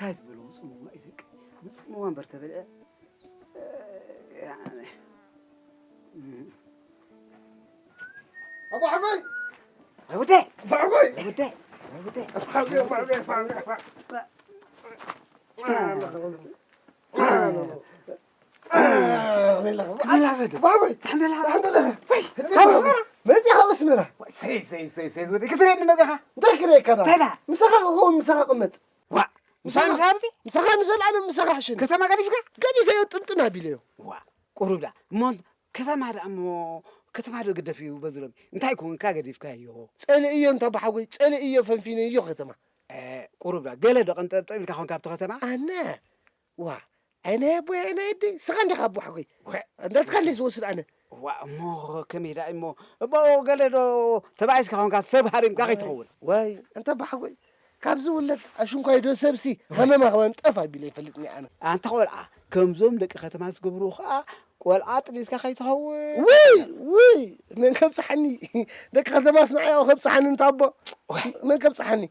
እንታይ ዝበሉ ምጽምዋ እዩ ደቂ? ምጽምዋ እምበር ተበልዐ። ኣቦ ሓጎይ! ኣይ ወደይ! ኣቦ ሓጎይ! ኣይ ወደይ! ኣይ ወደይ! ኣቦ ሓጎይ! ኣቦ ሓጎይ! ኣቦ ሓጎይ! ኣቦ ሓጎይ! ኣቦ ሓጎይ! ሓንደላ! ሓንደላ! ወይ! መጽእ ካብ ኣስመራ! መጽእ ካብ ኣስመራ! ሰይ፣ ሰይ፣ ሰይ፣ ሰይ፣ ዝወደይ! ክትርእየኒ መጺኻ? እንታይ ክርእየካ ደኣ? እንታይ ደኣ? ምሳኻ ክኸውን፣ ምሳኻ ቅመጥ! ዋ! ምሳይ ምሳይ ኣብዚ? ምሳኻ ንዘለኣለም ምሳኻ ሕሸኒ። ከተማ ገዲፍካ? ገዲፈዮ ጥንጥን ኣቢለዮ። ዋ! ቁሩብ ደኣ። እሞ ከተማ ደኣ እሞ፣ ከተማ ዶ ግደፍ እዩ በዝሎም? እንታይ ኮንካ ገዲፍካዮ? ጸልእዮ እንተ ኣቦ ሓጎይ፣ ጸልእዮ ፈንፊነዮ ከተማ። እ፣ ቁሩብ ደኣ። ገለ ዶ ቀንጠብጠብ ኢልካ ኮንካ ኣብቲ ከተማ? ኣነ? ዋ! ኣይ ናይ ኣቦይ፣ ኣይ ናይ ኣደይ፣ ስኻ እንዲኻ ኣቦ ሓጎይ። ወ-፣ እንዳትካ እንደ ዝወስድ ኣነ። ዋ፣ እሞ ከመይ ደኣ እሞ፣ እሞ ገለ ዶ ተባኢስካ ኮንካ ሰብ ሃሪምካ ከይትኸውን? ዋይ፣ እንተ ኣቦ ሓጎይ፣ ካብ ዝውለድ ኣሽንኳይ ዶ ሰብሲ ሃመማ ከማን ጠፍ ኣቢለ ይፈልጥኒ ኣነ። ኣንታ ቆልዓ፣ ከምዞም ደቂ ከተማ ዝገብሩ ኸኣ ቆልዓ ጥሊስካ ከይትኸውን። ውይ፣ ውይ፣ መን ከብጽሓኒ? ደቂ ከተማስ ንዓይ ከብጽሓኒ እንተ ኣቦ። ወይ። መን ከብጽሓኒ?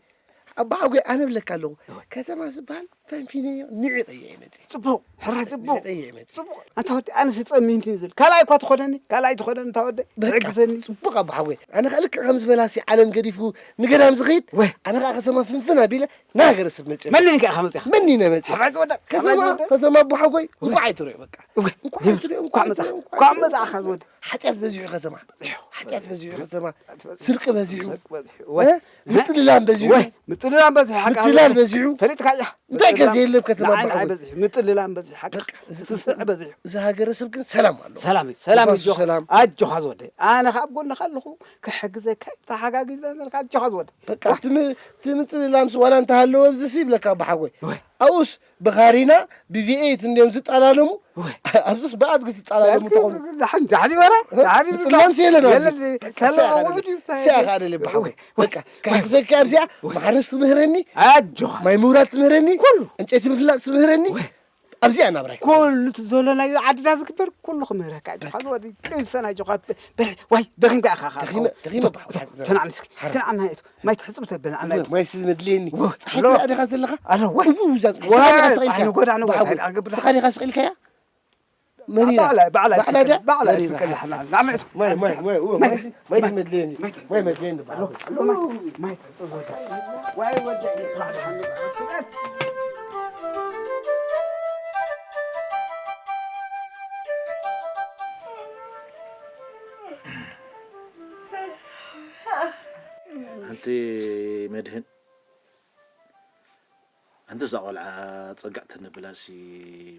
ኣቦ ሓጎይ፣ ኣነ እብለካ ኣለኹ፣ ወይ። ከተማ ዝበሃል ፈንፊነዮ፣ ንዒቐዮ እየ መጺእ። ጽቡቕ፣ ሕራይ ጽቡቕ። ንዒቐዮ እየ መጺእ። ጽቡቕ። ኣንታ ወዲ፣ ኣነስ ጸሚንትኒ ዝብል። ካልኣይ እኳ ትኾነኒ፣ ካልኣይ ትኾነኒ፣ ኣንታ ወዲ። በቃ፣ ትሕግዘኒ። ጽቡቕ ኣቦ ሓጎይ። ኣነ ኸኣ ልክዕ ከም ዝበላሲ ዓለም ገዲፉ ንገዳም ዝኸይድ፣ ወይ። ኣነ ኸኣ ከተማ ፍንፍን ኣቢለ ንሃገረሰብ መጺአ። መን ኢኻ መጺኻ? መን ኢነ መጺእ? ሕራይ ዝወደድ፣ ከተማ፣ ሕራይ ዝወደድ። ከተማ ኣቦ ሓጎይ፣ ወይ። እንኳዕ ኣይትሪኦ በቃ። ወይ። እንኳዕ ኣይትሪኦ፣ እንኳዕ እንኳዕ መጻ-፣ መጻ-፣ እንኳዕ መጻእካ ዝወደድ። ሓጢኣት በዚሑ ከተማ። በዚሑ። ሓጢኣት በዚሑ ከተማ። በዚሑ። ስርቂ በዚሑ። ስርቂ በዚሑ። እ? ወይ። ምጥልላም በዚሑ። ወይ። ምጥልላም በዚሑ፣ ሓቂ ምጥላል በዚሑ። በዚሑ። ፈሊጥካ እያ። እንታይ ከ ምጥልላም ዘየለ ኣብ ከተማ ንዓይ፣ ንዓይ ኣቦ ሓጎይ? በዚሑ። ምጥልላም በዚሑ፣ ሓቂ። በቃ፣ እዚ ስስዕ በዚሑ። እዚ ሃገረሰብ ግን ሰላም ኣለዎ። ሰላም እዩ፣ ሰላም እዩ፣ ንፋሱ ኣጆኻ። ሰላም። ኣጆኻ ዝወደይ። ኣነ ኸኣ ኣብ ጎንኻ ኣለኹ፣ ክሕግዘካ፣ ተሓጋጊዝና ዘለካ፣ ኣጆኻ ዝወደይ። በቃ፣ ዋይ። እቲ ም-፣ እቲ ምጥልላምስ ዋላ እንተሃለወ ኣብዚስ ይብለካ ኣቦ ሓጎይ። ወይ። ኣብኡስ ብኻሪና፣ ብቪኤት እንድዮም ዝጠላለሙ። ወይ። ኣብዚስ ብኣድጊ ትጠላለሙ ተኾኑ። ደሓን፣ ደሓን ይበራ፣ እ? ደሓን ይበራ። ምጥላምስ የለን ኣብዚ። የለን፣ በቃ፣ ከለዋ ሰላም ውሑድ እዩ፣ እንታይ ሲያ እዩ? ካደለ ኣቦ ሓጎይ። ወይ። በቃ፣ ወይ። ክሕግዘካ ኣብዚኣ፣ ወይ። ማሕረስ ትምህረኒ፣ ኣጆኻ። ማይ ምውራድ ትምህረኒ፣ ኩሉ። ዕንጨይቲ ምፍላጥ ትምህረኒ። ወይ። ኣብዚኣ ናብራይ። ኩሉ እቲ ዘሎ ናይ ዓድና ዝግበር ኩሉ ክምህረካ ኣጆኻ። በቃ። ዝወዲ ቅንሰን ኣጆኻ። በ-፣ በ-፣ ዋይ፣ ደኺምካ ኢኻ፣ ኢኻ። ደኺመ፣ ደኺመ እቶ፣ ባሕ፣ እቶ፣ ባሕ፣ ተናዕኒ እስኪ። ሓራ። እስኪ ንዓና እቱ። ማይ ትሕጽብ ተበል፣ ንዓና ማይ፣ እቱ። ማይ ስለ መድልየኒ። ዎ፣ ጸሓይ ኣሎ። ትረኣ ዲኻ ዘለኻ? ኣሎ፣ ወይ። እው፣ እዛ ጸሓይ። ወይ፣ ስኻ ዲኻ ስቕ ኢልካ? ጸሓይ ንጎዳዕ ንጎዳዕ ባሕጎይ። እንታይ ኣገብር? ስኻ ዲኻ ስቕ ኢልካያ? መሪራ። ባዕላ፣ ባዕላ ባዕላ ትስቀል፣ ድያ? ባዕላ መሪራ። ትስቀል፣ ላሕላ። ንዓና እቱ። ማይ፣ ማይ፣ ማይ፣ እዎ፣ ማይ፣ ማይ፣ ማይ ማይ፣ ስመድልየኒ። ማይ፣ ማይ ስመድልየኒ ኣሎ፣ ባሕጎይ። ኣሎ፣ ማይ፣ ማይ ትሕጽብ ወዳ። ዋይ፣ ወዳ፣ ይጥላዕ፣ ድሓን፣ ድሓን። ኣንቲ መድህን፣ ኣንቲ እዛ ቆልዓ ጸግዕ ተነብላሲ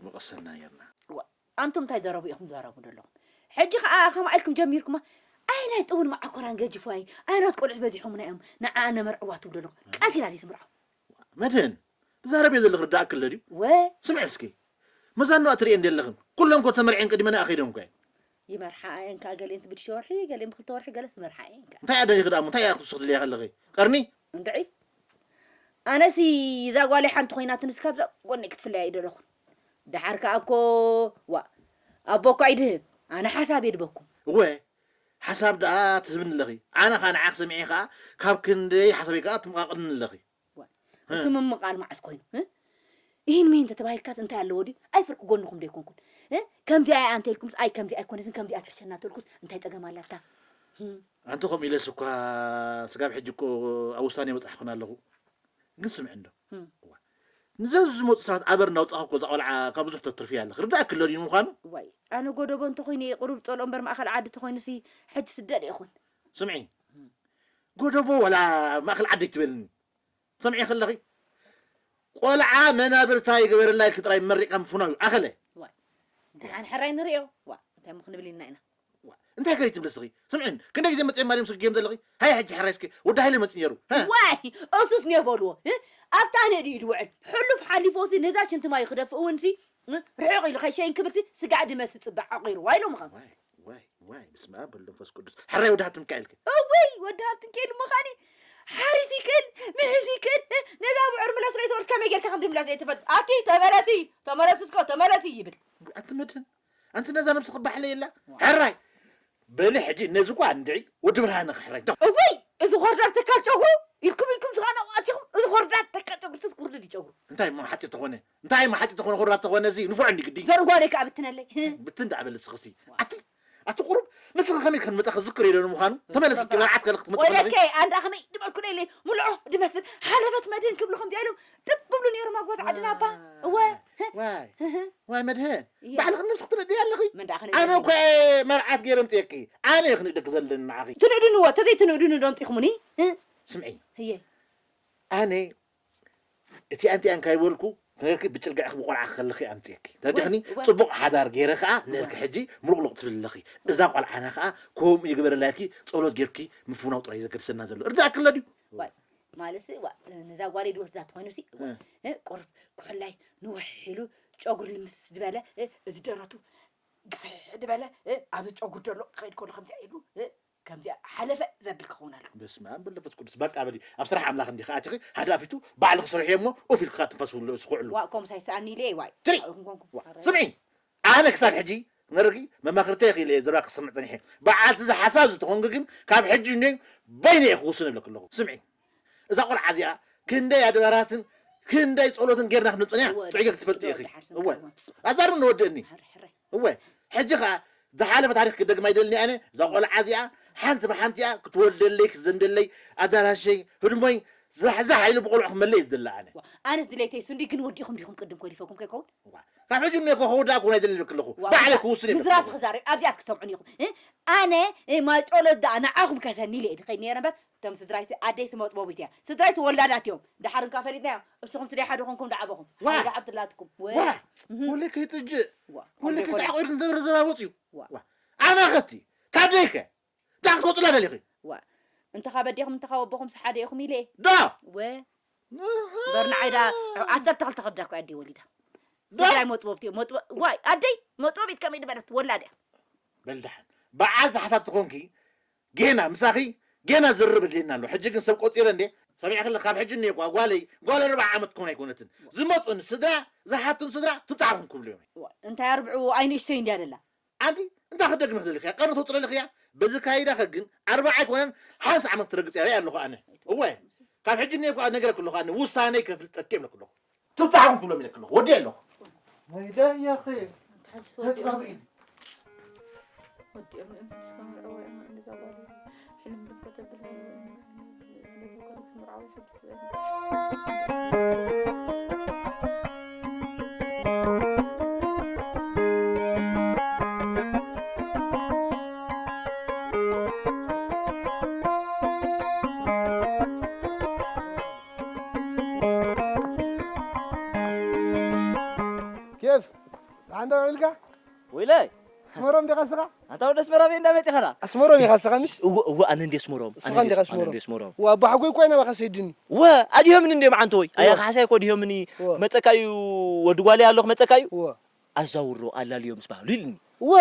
ምቐሰልና ነርና። ዋ፣ ኣንቱም እንታይ ዘረቡ ኢኹም ዘረቡ ዘለኹም? ሕጂ ኸኣ ከምኣ ኢልኩም ጀሚርኩማ። ኣየናይ ጥውን መዓኮራን ገጅፉ ኣይ፣ ኣየኖት ቆልዑት በዚሖምና እዮም ንዓ ነመርዕዋ ትብሉ ኣለኹም? ቀስ ኢላ ድዩ ትምርዖ? መድህን፣ ትዛረብዮ ዘለኺ ርዳእኪ ኣሎ ድዩ? ወ- ስምዒ እስኪ። መዛንዋ ትርእየን ዶ ኣለኽን? ኩለን እኮ ተመርዕየን ቀዲመን ኣኺደን እኮ እየን። ይመርሓ እየን ከኣ፣ ገሌን ብሽተ ወርሒ፣ ገሌን ብክልተ ወርሒ፣ ገለስ ይመርሓ እየን ከኣ። እንታይ እያ ደሊኺ ደኣ እሞ? እንታይ እያ ክትውስኽሊ ደሊኺ ከለኺ? ቀርኒ? እንድዒ። ኣነሲ እዛ ጓለይ ሓንቲ ኮይናትንስ ካብዛ ጎነይ ክትፍለያ ኣይደለኹን። ደሓር ከኣ እኮ፣ ዋ፣ ኣቦ እኮ ኣይድህብ። ኣነ ሓሳብ የድበኩም። እወ፣ ሓሳብ ደኣ ትህብኒ ኣለኺ። ኣነ ኸኣ ንዓኺ ሰሚዐ ኸኣ ካብ ክንደይ ሓሳበይ ከኣ ትምቓቕልኒ ኣለኺ። ዋ፣ እ። እቲ ምምቓል መዓስ ኮይኑ፣ እ? ይህን ምሂን ተተባሂልካስ እንታይ ኣለዎ ድዩ? ኣይ ፍርቂ ጎንኹም ዶ ኣይኮንኩን? እ? ከምዚኣ እያ እንተልኩምስ፣ ኣይ ከምዚኣ ኣይኮነትን፣ ከምዚኣ ትሕሸና እንተልኩስ እንታይ ጸገም ኣላታ? ህም። ኣንቲ ከምኡ ኢለስ እኳ ስጋብ ሕጂ እኮ ኣብ ውሳኔ በጻሕኩን ኣለኹ። ግን ስምዒ እንዶ። ህም። እዋ። ንዘዝ ዝመጹ ሰባት ኣበር እናውጻኹ እኮ እዛ ቆልዓ ካብ ብዙሕ ተትርፍያ ኣለኺ። ርዳእኪ ኣሎ ድዩ ንምዃኑ? ዋይ፣ ኣነ ጎደቦ እንተኾይነ ቁሩብ ጸልኦ እምበር ማእከል ዓዲ እንተኾይኑሲ ሕጂ ስደድ ይኹን። ስምዒ። ህም። ጎደቦ ዋላ ማእከል ዓዲ ኣይትበልኒ። ትሰምዒ ከለኺ፣ ቆልዓ መናብርታ ይግበረላ ኢልኪ ጥራይ መሪቕካ ምፍናው እዩ። ኣኸለ። ዋይ። ደሓን ሕራይ ንርእዮ። ዋ፣ እንታይ እሞ ክንብል ኢልና ኢና? ዋ፣ እንታይ ከ ትብሊ እስኺ? ስምዒ፣ ክንደይ ግዜ መጺኤ ማርያም ስኪ ጌም ዘለኺ? ሃይ፣ ሕጂ ሕራይ እስኪ፣ ወዲ ሃይለ መጺኡ ነይሩ። ሃ? ዋይ፣ እሱስ ኔ በልዎ። እ? ኣብታ ነዲኡ ድውዕል። ሕሉፍ ሓሊፎሲ ነዛ ሽንቲ ማዩ ክደፍእ እውን ሲ፣ እ? ርሕቕ ኢሉ ከይሸይን ክብል ሲ፣ ስጋዕ ድመ ዝጽባዕ ዓቒሩ። ዋይ ሎምኸ። ዋይ፣ ዋይ፣ ዋይ፣ በስመ ኣብ ወወልድ ወመንፈስ ቅዱስ። ሕራይ ወዲ ሃብተ ሚካኤል ከ? እውይ፣ ወዲ ሃብተ ሚካኤል ምዃኒ ሓሪስ ይክእል፣ ምሕዝ ይክእል። ነዛ ብዑር ምላስ ርእይቶ ከመይ ጌርካ ከም ድምላስ ዘይትፈልጥ። ኣቲ ተመለሲ፣ ተመለሲ እስከ፣ ተመለሲ ይብል። ኣቲ መድህን፣ ኣንቲ ነዛ ነብስኺ ባሕለየላ። ሕራይ፣ በሊ ሕጂ ነዚ ኳ እንድዒ ወዲ ብርሃነ ክሕረይ። እወይ፣ እዚ ኮርዳድ ተካል ጨጉሩ ኢልኩም ኢልኩም ዝኾነ ኣዋፂኹም፣ እዚ ኮርዳድ ተካል ጨጉሩ ስስ ኩርድድ ይጨጉሩ። እንታይ እሞ ሓጢ ተኾነ? እንታይ እሞ ሓጢ ተኾነ? ኮርዳድ ተኾነ እዚ ንፉዕ እንዲ ግዲ። ዘርጓለይ ከዓ ብትነለይ። ብትን ደኣ በል እስኽሲ። ኣቲ ኣቲ ቁሩብ ንስኺ ከመይ ከም መጻኺ ዝክር የለን ምዃኑ። ተመለስ እስኪ መርዓት ከለ ክትመጣ ከለኺ። ወለከይ ኣንዳ ከመይ ድበልኩ ደለ ሙልዖ ድመስል ሓለፈት መድህን ክብሉ ከምዚ ኢሎም ጥብ ብብሉ ነይሮም ኣጎት ዓድና ኣባ። እወ። ዋይ። ዋይ መድህን። እየ። ባዕልኺ ነብስኺ ትረድኢ ኣለኺ። መን ደኣ ከነ ኣነ ይረድእ? እኮ እየ መርዓት ገይረ ምፅየኪ። ኣነ እየ ክንእደኪ ዘለኒ ንዓኺ። ትንእድንዎ፣ ተዘይትንእድኑ ዶ ኣምፂኹምኒ? እ? ስምዒ። እየ። ኣነ እቲኣን እቲኣን ካይበልኩ ክነርኪ ብጭልጋዕኺ ብቆልዓ ከለኺ ኣምፅየኪ። ተረዲኽኒ? እወ፣ እወ። ፅቡቕ ሓዳር ገይረ ከዓ ንእርኪ እወ። ሕጂ ምሉቕሉቕ ትብሊ ኣለኺ። እዛ ቆልዓና ከዓ ከምኡ ይግበረላይኪ፣ ጸሎት ጌርኪ ምፍናው ጥራይ ዘገድሰና ዘሎ። ርዳእኪ ኣሎ ድዩ? ዋይ፣ ማለትሲ፣ ዋ፣ ነዛ ጓለይ ድወስዳ ተኾይኑሲ፣ ዋ፣ እ። እ፣ ቁሩብ ኩሕላይ ንውሕ ኢሉ፣ ጨጉሩ ልምስ ዝበለ፣ እ፣ እዚ ደረቱ ግፍሕ ዝበለ፣ እ፣ ኣብዚ ጨጉሩ ዘሎ ክኸይድ ከሎ ከምዚኣ ኢሉ፣ እ፣ ከምዚኣ ሓለፈ ዘብል ክኸውን ኣለዎ። በስመ ኣብ ወወልድ ወመንፈስ ቅዱስ። በቃ በሊ፣ ኣብ ስራሕ ኣምላኽ እንዲኺ ኣቲኺ፣ ሃዳፊቱ ባዕልኺ ስርሕዮ እሞ፣ ኡፍ ኢልኪ ከኣ ትንፋስ ውልዑ ስኹዕሉ። ዋ፣ ከምኡ ሳይሰኣኒ ኢለ እየ፣ ዋይ። ትሪ-፣ ኣይኮንኩን። ዋ፣ ኣረ። ስምዒ፣ ኣነ ክሳብ ሕጂ ነርጊ መማኽርተይ ክኢለ እየ ዘረባ ክሰምዕ ጸኒሐ። በዓልቲ እዚ ሓሳብ እዚ ተኾንኪ ግን ካብ ሕጂ እኔ በይነ እየ ክውስን እብለኪ ኣለኹ። ስምዒ፣ እዛ ቆልዓ እዚኣ ክንደይ ኣድባራትን ክንደይ ጸሎትን ጌርና ክንጸንያ እወ፣ ጥዑይ ጌርኪ ትፈልጢ እወ፣ ኢኺ። ደሓር ስም እወ። እወ። ኣዛርብ ንወድእኒ። ሕረ፣ ሕረ። እወ። ሕጂ ኸኣ ዝሓለፈ ታሪኽ ክደግም ኣይደልን ኣነ። እዛ ቆልዓ እዚኣ ሓንቲ ብሓንቲ እያ ክትወልደለይ፣ ክትዘምደለይ፣ ኣዳራሸይ፣ ህድሞይ፣ ዛሕዛሕ ኢሉ ብቆልዑ ክመለይ ዝደሊ ኣነ። ዋ፣ ኣነስ ድሌተይ እሱ እንዲ ግን ወዲኹም ዲኹም ቅድም ኮሊፈኩም ከይከውን? ዋ፣ ካብ ሕጂ እኒኦ እኮ ክውዳእ ክውን ኣይደልን ኢልክ ኣለኹ። ዋ፣ ባዕለይ ክውስን እየ ምዝራብ ኢልክ ኣለኹ። ክዛረብ ኣብዚኣ ክትሰምዑኒ ኢኹም። እ? ኣነ፣ እ፣ ማይ ጸሎት ደኣ ንዓኹም ከሰኒ ኢለ እየ ድኸይድ ነይረ እምበር፣ እቶም ስድራይ ኣደይ ትመጥቦቢት እያ። ስድራይ ወላዳት እዮም። ደሓር እንካ ፈሊጥናዮ። እስኹም ስደይ ሓደ ኮንኩም ደዓበኹም። ዋ። ሓደ ዓብትላትኩም። ወ-፣ ዋ። እህ። ወለይ ከይጥጅእ። ዋ። ወለይ ከይጥጅእ። ከይተዓቆርክን ዘብር ዝራቦጽ እዩ። ዋ። ዋ። ኣማኸቲ። ታደይከ? እንታይ ክትወፅላ ደሊኺ? ዋ። እንተኻ በዴኹም፣ እንተኻ ወቦኹም ሓደ ኢኹም ኢለ እየ። ዶ? ወ-፣ እህ። በርንዓይ ዳ ዓሰርተ ክልተ ከብዳ እኮ ኣደይ ወሊዳ። ዶ? ስድራይ መጥቦብቲ እዮም። መጥቦ-፣ ዋይ፣ ኣደይ መጥቦቢት ከመይ ድበለት ወላድ እያ። በል ደሓን። በዓል ተሓሳብ ትኾንኪ፣ ጌና ምሳኺ፣ ጌና ዝርርብ እድልየና ኣሎ። ሕጂ ግን ሰብ ቆፂረ እንዴ? ሰሚዕኺ ኣለኺ፣ ካብ ሕጂ እኒኦ እኳ ጓለይ፣ ጓል ኣርብዓ ዓመት ክኾን ኣይኮነትን። ዝመፁን ስድራ፣ ዝሓቱን ስድራ፣ ትብፃዕኹም ክብሉ እዮም። ዋ፣ እንታይ ኣርብዕኡ ኣይ ንእሽተይ እንድያ ደላ? ኣንቲ እንታይ ክደግምክ ዘለኽያ? ቀርኒ ተውፅለልኽያ? በዚ ካይዳኸ ግን ኣርባዓ ኣይኮነን፣ ሓምሳ ዓመት ትረግፅ እያ ሪኣ ኣለኹ ኣነ። እወ፣ ካብ ሕጂ እኒኦ እኳ ነገረክ ኣለኹ ኣነ፣ ውሳነይ ከፍልጠኪ እብለክ ኣለኹ። ትብታዕኹም ክብሎም ኢለክ ኣለኹ፣ ወዲ ኣለኹ። ወይለይ ያኺ፣ እንታይ ተጋብኢ? ወዲኦም እዮም፣ ንስኻ መርዓዊ እዮም፣ እንደዛ ጓል ሕልም ልቦ ተብል፣ ስለዚ ጓል መርዓዊ ሕጂ ኬፍ፣ ደሓን ዶ ውዒልካ? ወይለይ! ኣስመሮም ዲኻ ንስኻ? ኣንታ ወደ ኣስመራ በይ እንዳ መጺኻ ዳ? ኣስመሮም ኢኻ ንስኻ ምሽ? እወ፣ እወ፣ ኣነ እንድየ ኣስመሮም፣ ኣነ እስኻ እንድየ እንዲኻ ኣስ-፣ ኣነ ኣስመሮም? እንድየ ኣስመሮም። ዋ፣ ኣቦሓጎይ እኮ እዩ ናባኻ ሰይድኒ። እወ፣ ኣድሂቦምኒ እንድዮም ዓንተወይ። ኣያ እወ። ካሕሳይ እኮ ኣድሂቦምኒ። እወ። ክመጸካ እዩ፣ ወዲ ጓለይ ኣሎ ክመጸካ እዩ። እወ። ኣዛውሮ ኣላልዮ ምስ በሃሉ ኢልኒ። እወ፣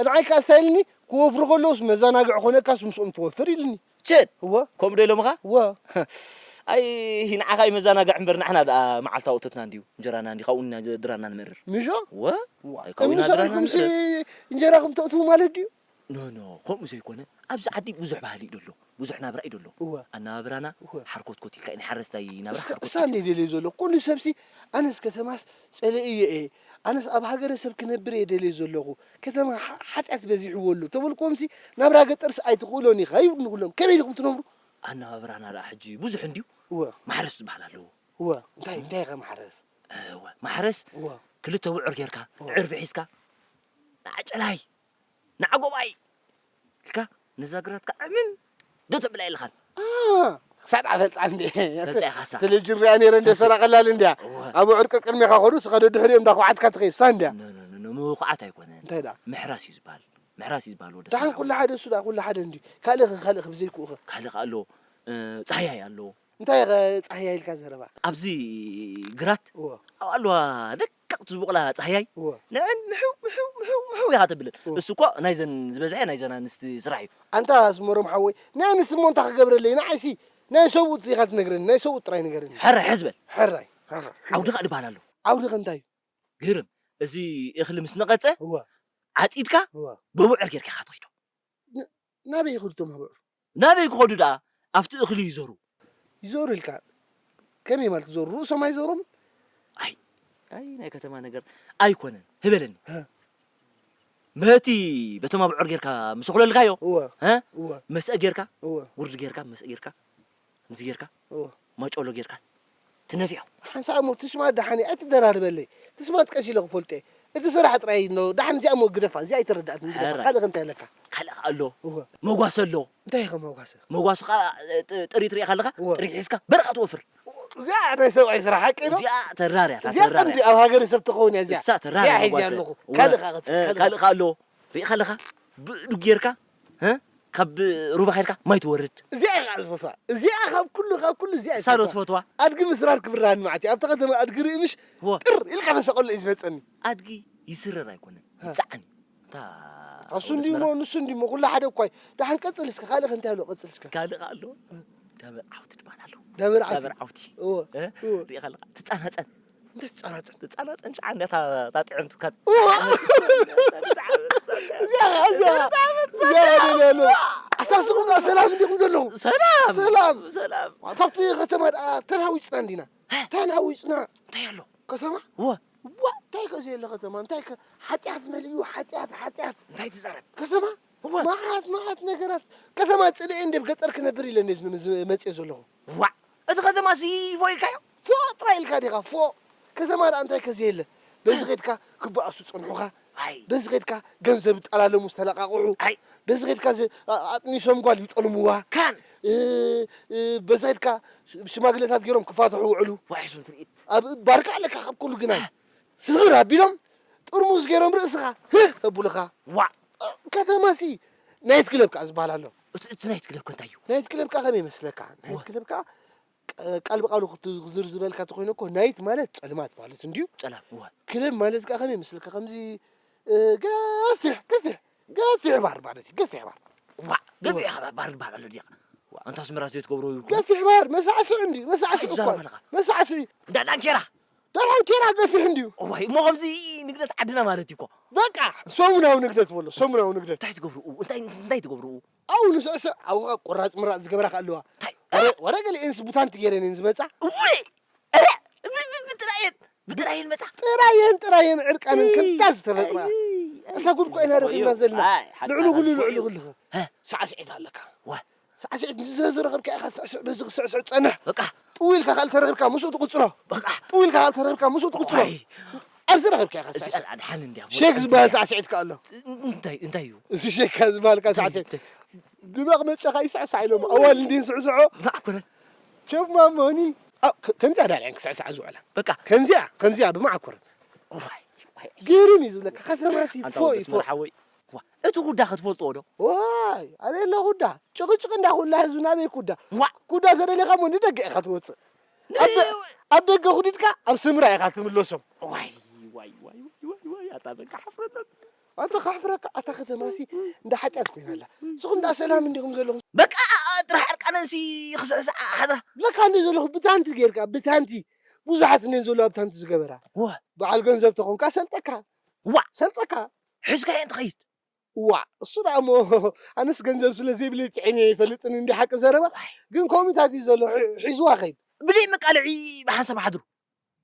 ንዓይ ከኣ እንታይ ኢልኒ፣ ክወፍሩ ከለውስ መዘናግዒ ኮነካስ ምስኦም ትወፍር ኢልኒ። ቸድ! እወ። ከምኡ ዶ ኢሎምኻ? እወ። ኣይ፣ ንዓኻ እዩ መዘናግዒ እምበር ንዓና ደኣ መዓልታዊ እቶትና እንድዩ። እንጀራና እንድዩ፣ ካብኡ ኢና ድራና ንመርር። ምሾ? እወ። እዋ። ኣይ፣ ካብኡ ኢና ከምኡ ድራና ሰቒልኩምሲ ንመርር። እንጀራኹም ተእትዉ ማለት ድዩ? ኖ፣ ኖ፣ ከምኡ ዘይኮነ፣ ኣብዚ ዓዲ ብዙሕ ባህሊ እዩ ደሎ። ብዙሕ ናብራ እዩ ደሎ። እወ። ኣነባብራና እወ። ሓርኮትኮት ኢልካ እዩ፣ ናይ ሓረስታይ ናብራ እስከ፣ ሓርኮትኮት እሳ ኢልካ። እንደ ደልየ ዘሎ፣ ኩሉ ሰብሲ፣ ኣነስ ከተማስ ጸለእዮ እየ፣ ኣነስ ኣብ ሃገረ ሰብ ክነብር እየ ደልየ ዘለኹ፣ ከተማ ሓ-፣ ሓጢኣት በዚሕዎ ኣሎ፣ ተበልኩዎምሲ፣ ናብራ ገጠርስ ኣይትኽእሎን ኢኻ፣ ይብሉኒ ኩሎም። ከመይ ኢልኩም ትነብሩ? ኣነባብራና ደኣ ሕጂ ብዙሕ እንድዩ። እወ። ማሕረስ ዝበሃል ኣለዎ። እወ። እንታይ፣ እንታይ ኢኻ ማሕረስ? እወ። ማሕረስ እወ። ክልተ ብዑር ጌርካ፣ እወ። ዕርፊ ሒዝካ፣ ንዓጨላይ፣ ንዓጎባይ ኢልካ፣ ነዛ ግራትካ ዕምም ዶ ተብላ ኢልኻን? አ፣ ክሳድ ኣፈልጣ እንዴ። ፈልጣ ኢኻ ሳ። ቴሌቪዥን ሪኣ ነይረ እንዴ፣ ሳሳ። ሰራ ቀላል እንድያ። እወ። ኣብ ዕርቂ ቅድሜኻ ኾዱ፣ ስኻ ደድሕሪኦም እንዳኹዓትካ ትኸይድ፣ ሳ እንድያ። ኖ፣ ኖ፣ ኖ፣ ኖ፣ ምኹዓት ኣይኮነን። እንታይ ደኣ? ምሕራስ እዩ ዝበሃል። ምሕራስ እዩ ዝበሃል ወደ ዳሕን ሰሓባ። ኩሉ ሓደ እሱ ደኣ፣ ኩሉ ሓደ እንድዩ። ካልእ ኸ፣ ካልእ ኸ ብዘይክኡ ኸ? ካልእ ኸ ኣሎ፣ እ፣ ጻህያይ ኣሎ። እንታይ ኸ ጻህያይ ኢልካ ዘረባ? ኣብዚ ግራት እወ። ኣብኡ ኣለዋ ደቀቕቲ ዝቦቕላ ጻህያይ። እወ። ንዕን ምሕው፣ ምሕው፣ ምሕው፣ ምሕው ኢኻ ተብለን። እወ። እሱ እኮ ናይዘን ዝበዝሐ ናይዘን ኣንስቲ ስራሕ እዩ። ኣንታ ኣስመሮም ሓወይ፣ ናይ ኣንስቲ እሞ እንታይ ክገብረለይ? ንዓይሲ ናይ ሰብኡት ኢኻ ትነግረኒ፣ ናይ ሰብኡት ጥራይ ንገረኒ። ሕራይ፣ ሕዝ በል። ሕራይ፣ ሕራይ፣ ሕራይ። ዓውዲ ኸኣ ድበሃል ኣሎ። ዓውዲ ኸ እንታይ እዩ? ግርም፣ እዚ እኽሊ ምስ ነቐጸ፣ እወ። ዓጺድካ፣ እወ። ብብዑር ጌርካ ኢኻ ትኸይዶ። ናበይ ይኸዱ እቶም ኣብዑር? ናበይ ክኸዱ ደኣ ኣብቲ እኽሊ ይዘሩ። ይዞሩ ኢልካ ከመይ ማለት ክዞሩ? ርእሶም ኣይዞሮምን? ኣይ ኣይ ናይ ከተማ ነገር ኣይኮነን ህበለኒ። ሀ። በቲ በቶም ኣብዑር ጌርካ ምስ ኣኹለልካዮ እወ ሀ? እወ መስአ ጌርካ እወ ጉርድ ጌርካ መስአ ጌርካ ከምዚ ጌርካ እወ ማጨሎ ጌርካ ትነፊዖ። ሓንሳእ እሞ ትሽማ ደሓን እየ ኣይትደራርበለይ። ትስማ ጥቀስ ኢለ ክፈልጦ እየ። እቲ ስራሕ ጥራይ እየ እንዶ ደሓን እዚኣ እሞ ግደፋ። እዚኣ ኣይተረድኣትኒ ግደፋ። ሕራይ። ካልእ ከ እንታይ ኣለካ? ካልእ ከኣ ኣሎ እወ መጓሰ ኣሎ። እንታይ ኢኸ መጓሰ? መጓሰ ከኣ ጥ- ጥሪት ርኢኻ ኣለኻ እወ። ጥሪት ሒዝካ በረኻ ትወፍር። እዚኣ ናይ ሰብኣይ ስራሕ ሓቂ ዶ? እዚኣ ተራር እያ እታ እዚኣ ተራር ቀንዲ እያ። ኣብ ሃገር ሰብ ትኸውን እያ እዚኣ። እሳ ተራር እዚኣ እያ ሒዘ መጓሰ ኣለኹ። እወ። ካልእ ከኣ እ፣ ቀጽል፣ ካልእ ካልእ ከኣ ኣሎ። ርኢኻ ኣለኻ ብእዱ ጌርካ እ? ካብ ሩባ ኸድካ ማይ ትወርድ። እዚኣ እየ ከዓ ዝፈትዋ። እዚኣ ካብ ኩሉ ካብ ኩሉ እዚኣ እየ እሳ ዶ ዝፈትዋ። ትፈትዋ? ኣድጊ ምስራር ክብርሃኒ ማዕት ኣብቲ ከተማ ኣድጊ ርኢ ምሽ ወ- ጥር ኢልካ ተሰቀሎ እዩ ዝመፀኒ። ኣድጊ ይስረር ኣይኮነን ይፀዓን እዩ። እታ እሱ እንዲሞ ንሱ እንዲሞ ኩሉ ሓደ እኳ እዩ። ደሓን ቀፅል እስከ ካልእ ከ እንታይ ኣሎ ቀፅል እስከ። ካልእ ኣሎ። ዳበር ዓውቲ ትበሃል ኣሎ። ዳበር ዓውቲ። ዳበር ዓውቲ። እወ፣ እ? እወ። ሪኢኻ ኣለኻ? ትፃናፀን። እንታይ ትፃናፀን? ትፃናፀን ሸዓ እንዲያ እታ እታ ጥዕምቲ እካ። እወ። እዚኣ እዚኣ እዚኣ እዚኣ እዚኣ እዚኣ። ኣታ ስኹም ደኣ ሰላም እንዲኹም ዘለኹም? ሰላም። ሰላም። ሰላም። ኣታ ኣብቲ ከተማ ደኣ ተናዊፅና እንዲና። ተናዊፅና። እንታይ ኣሎ? ከተማ? እወ። ዋ እንታይ ከ ዘየለ ከተማ እንታይ ከ ሓጢኣት መሊኡ ሓጢኣት ሓጢኣት እንታይ ትዛረብ? ከተማ እወ መዓት መዓት ነገራት። ከተማ ፅልኤ እንደ ገጠር ክነብር ኢለ እንደ መፅእ ዘለኹ። ዋዕ እቲ ከተማ ሲ ፎ ኢልካዮ? ፎ ጥራይ ኢልካ ዲኻ ፎ። ከተማ ደኣ እንታይ ከ ዘየለ? በዚ ኸድካ ክበኣሱ ፀንሑኻ። ኣይ በዚ ኸድካ ገንዘብ ይጠላለሙ ዝተለቓቕሑ። ኣይ በዚ ኸድካ ኣጥኒሶም ጓል ይጠልሙዋ። ካን እ፣ እ፣ በዚ ኸድካ ሽማግለታት ገይሮም ክፋትሑ ውዕሉ። ዋይ ሱም ትርኢት ኣብ ባርካ ኣለካ ካብ ኩሉ ግና ስኽር ኣቢሎም ጥርሙዝ ገይሮም ርእስኻ ህህ ከብሉኻ። ዋዕ ከተማሲ ናይት ክለብ ከዓ ዝበሃል ኣሎ። እቲ እቲ ናይት ክለብ ከ እንታይ እዩ? ናይት ክለብ ከዓ ከመይ ይመስለካ? ናይት ክለብ ከዓ ቃል ብቃሉ ክትዝርዝረልካ ተኮይነ እኮ ናይት ማለት ፀልማት ማለት እንድዩ። ፀላም እወ። ክለብ ማለት ከዓ ከመይ ይመስለካ? ከምዚ ገፊሕ ገፊሕ ገፊሕ ባር ማለት እዩ። ገፊሕ ባር ዋዕ ገፊሕ ባር ባር ባር ኣሎ ድያ። ኣንታ ኣስመራ ዘይትገብሮ እዩ። ገፊሕ ባር መሳዕስዕ እንድዩ። መሳዕስዕ እኮ መሳዕስዕ እንዳ ዳንኬራ ደርሖም ኬራ ገፊሕ እንድዩ። እዋይ እሞ ከምዚ ንግደት ዓድና ማለት እዩ እኮ። በቃ ሰሙናዊ ንግደት በሎ ሰሙናዊ ንግደት። እንታይ ትገብርኡ እንታይ እንታይ ትገብርኡ? ኣብኡ ንስዕስዕ ኣብኡ ቁራፅ ምራፅ ዝገብራ ከ ኣለዋ። እንታይ? ወረ ወረ ገሊኤንስ ቡታንቲ ገይረን እየን ዝመፃ። እውይ እረ ብ- ብ- ብጥራየን ብጥራየን መፃ። ጥራየን ጥራየን ዕርቃነን ከምታ ዝተፈጥራ። ኣይ፣ ኣይ፣ እታ ጉድ እኮ ኢና ረኺብና ዘለና። ኣይ፣ ሓቂ ልዕሊ ኩሉ ሓቂ ልዕሊ እዩ። ኩልኸ። ሳዕስዒት ኣለካ። ዋ ሳዕስዒት ምስ ዝረኸብካ ኢኻ ስዕስዕ በዚ ክስዕስዕ ትጸንሕ። በቃ ጥው ኢልካ ካልእ ተረኺብካ ምስኡ ትቕጽሎ። በቃ ጥው ኢልካ ካልእ ተረኺብካ ምስኡ ትቕጽሎ። ዋይ ኣብዚ ረኺብካ ኢኻ እዚ ስዕስዕ። ኣድሓን እንድያ። ሼክ ዝበሃል ሳዕስዒት ከኣ ኣሎ። እንታይ እንታይ እዩ? እዚ ሼክ ዝበሃል ከኣ እንታይ ሳዕስዒት እንታይ? ብመቕመጫኻ ይስዕሳዕ ኢሎም ኣዋል እንዲን ስዕስዖ። ማዕኮነ። ቸብ ማሞኒ። ከምዚኣ ዳልያን ክስዕስዓ ዝውዕላ። በቃ ከምዚኣ ከምዚኣ ብማዕኮረ። ዋይ ዋይ። ገይሩን እዩ ዝብለካ ከተማሲ ኣንታ ፎ ወዲ እዩ ፎ። ኣስመራ ሓወይ። ዋ፣ እቲ ኩዳ ክትፈልጥዎ ዶ? ዋይ ኣበይ ኣሎ ኩዳ? ጭቕጭቕ እንዳ ኩላ ህዝቢ ናበይ ኩዳ? ዋ! ኩዳ ተደሊኻ እሞ ንደገ ኢኻ ትወፅእ። ኣብ ደ- ኣብ ደገ ኩዲድካ ኣብ ስምራ ኢኻ ትምለሶም። ዋይ ዋይ ዋይ ዋይ ዋይ ዋይ ኣታ በቃ ሓፍረና። ኣታ ካሕፍረካ ኣታ ከተማሲ እንዳ ሓጢኣት ኮይና ኣላ። ንስኹም እንዳ ሰላም እንዲኹም ዘለኹም። በቃ ጥራሕ ዕርቃነንሲ ክስዕስዓ ሓድራ። ለካ እንዲ ዘለኹ ብታንቲ ጌርካ ብታንቲ ብዙሓት እንዲን ዘለዋ ብታንቲ ዝገበራ። ዋ! በዓል ገንዘብ ተኾንካ ሰልጠካ። ዋ! ሰልጠካ። ሒዝካዮ እንትኸይድ። እዋእ እሱ ደኣ እሞ ኣነስ ገንዘብ ስለ ዘይብለይ ጥዒመ ኣይፈልጥን እንዲ ሓቂ ዘረባ ግን ኮሚታት እዩ ዘሎ ሒ- ሒዝዋ ኸይድ ብደይ መቃልዒ ብሓንሳብ ሓድሩ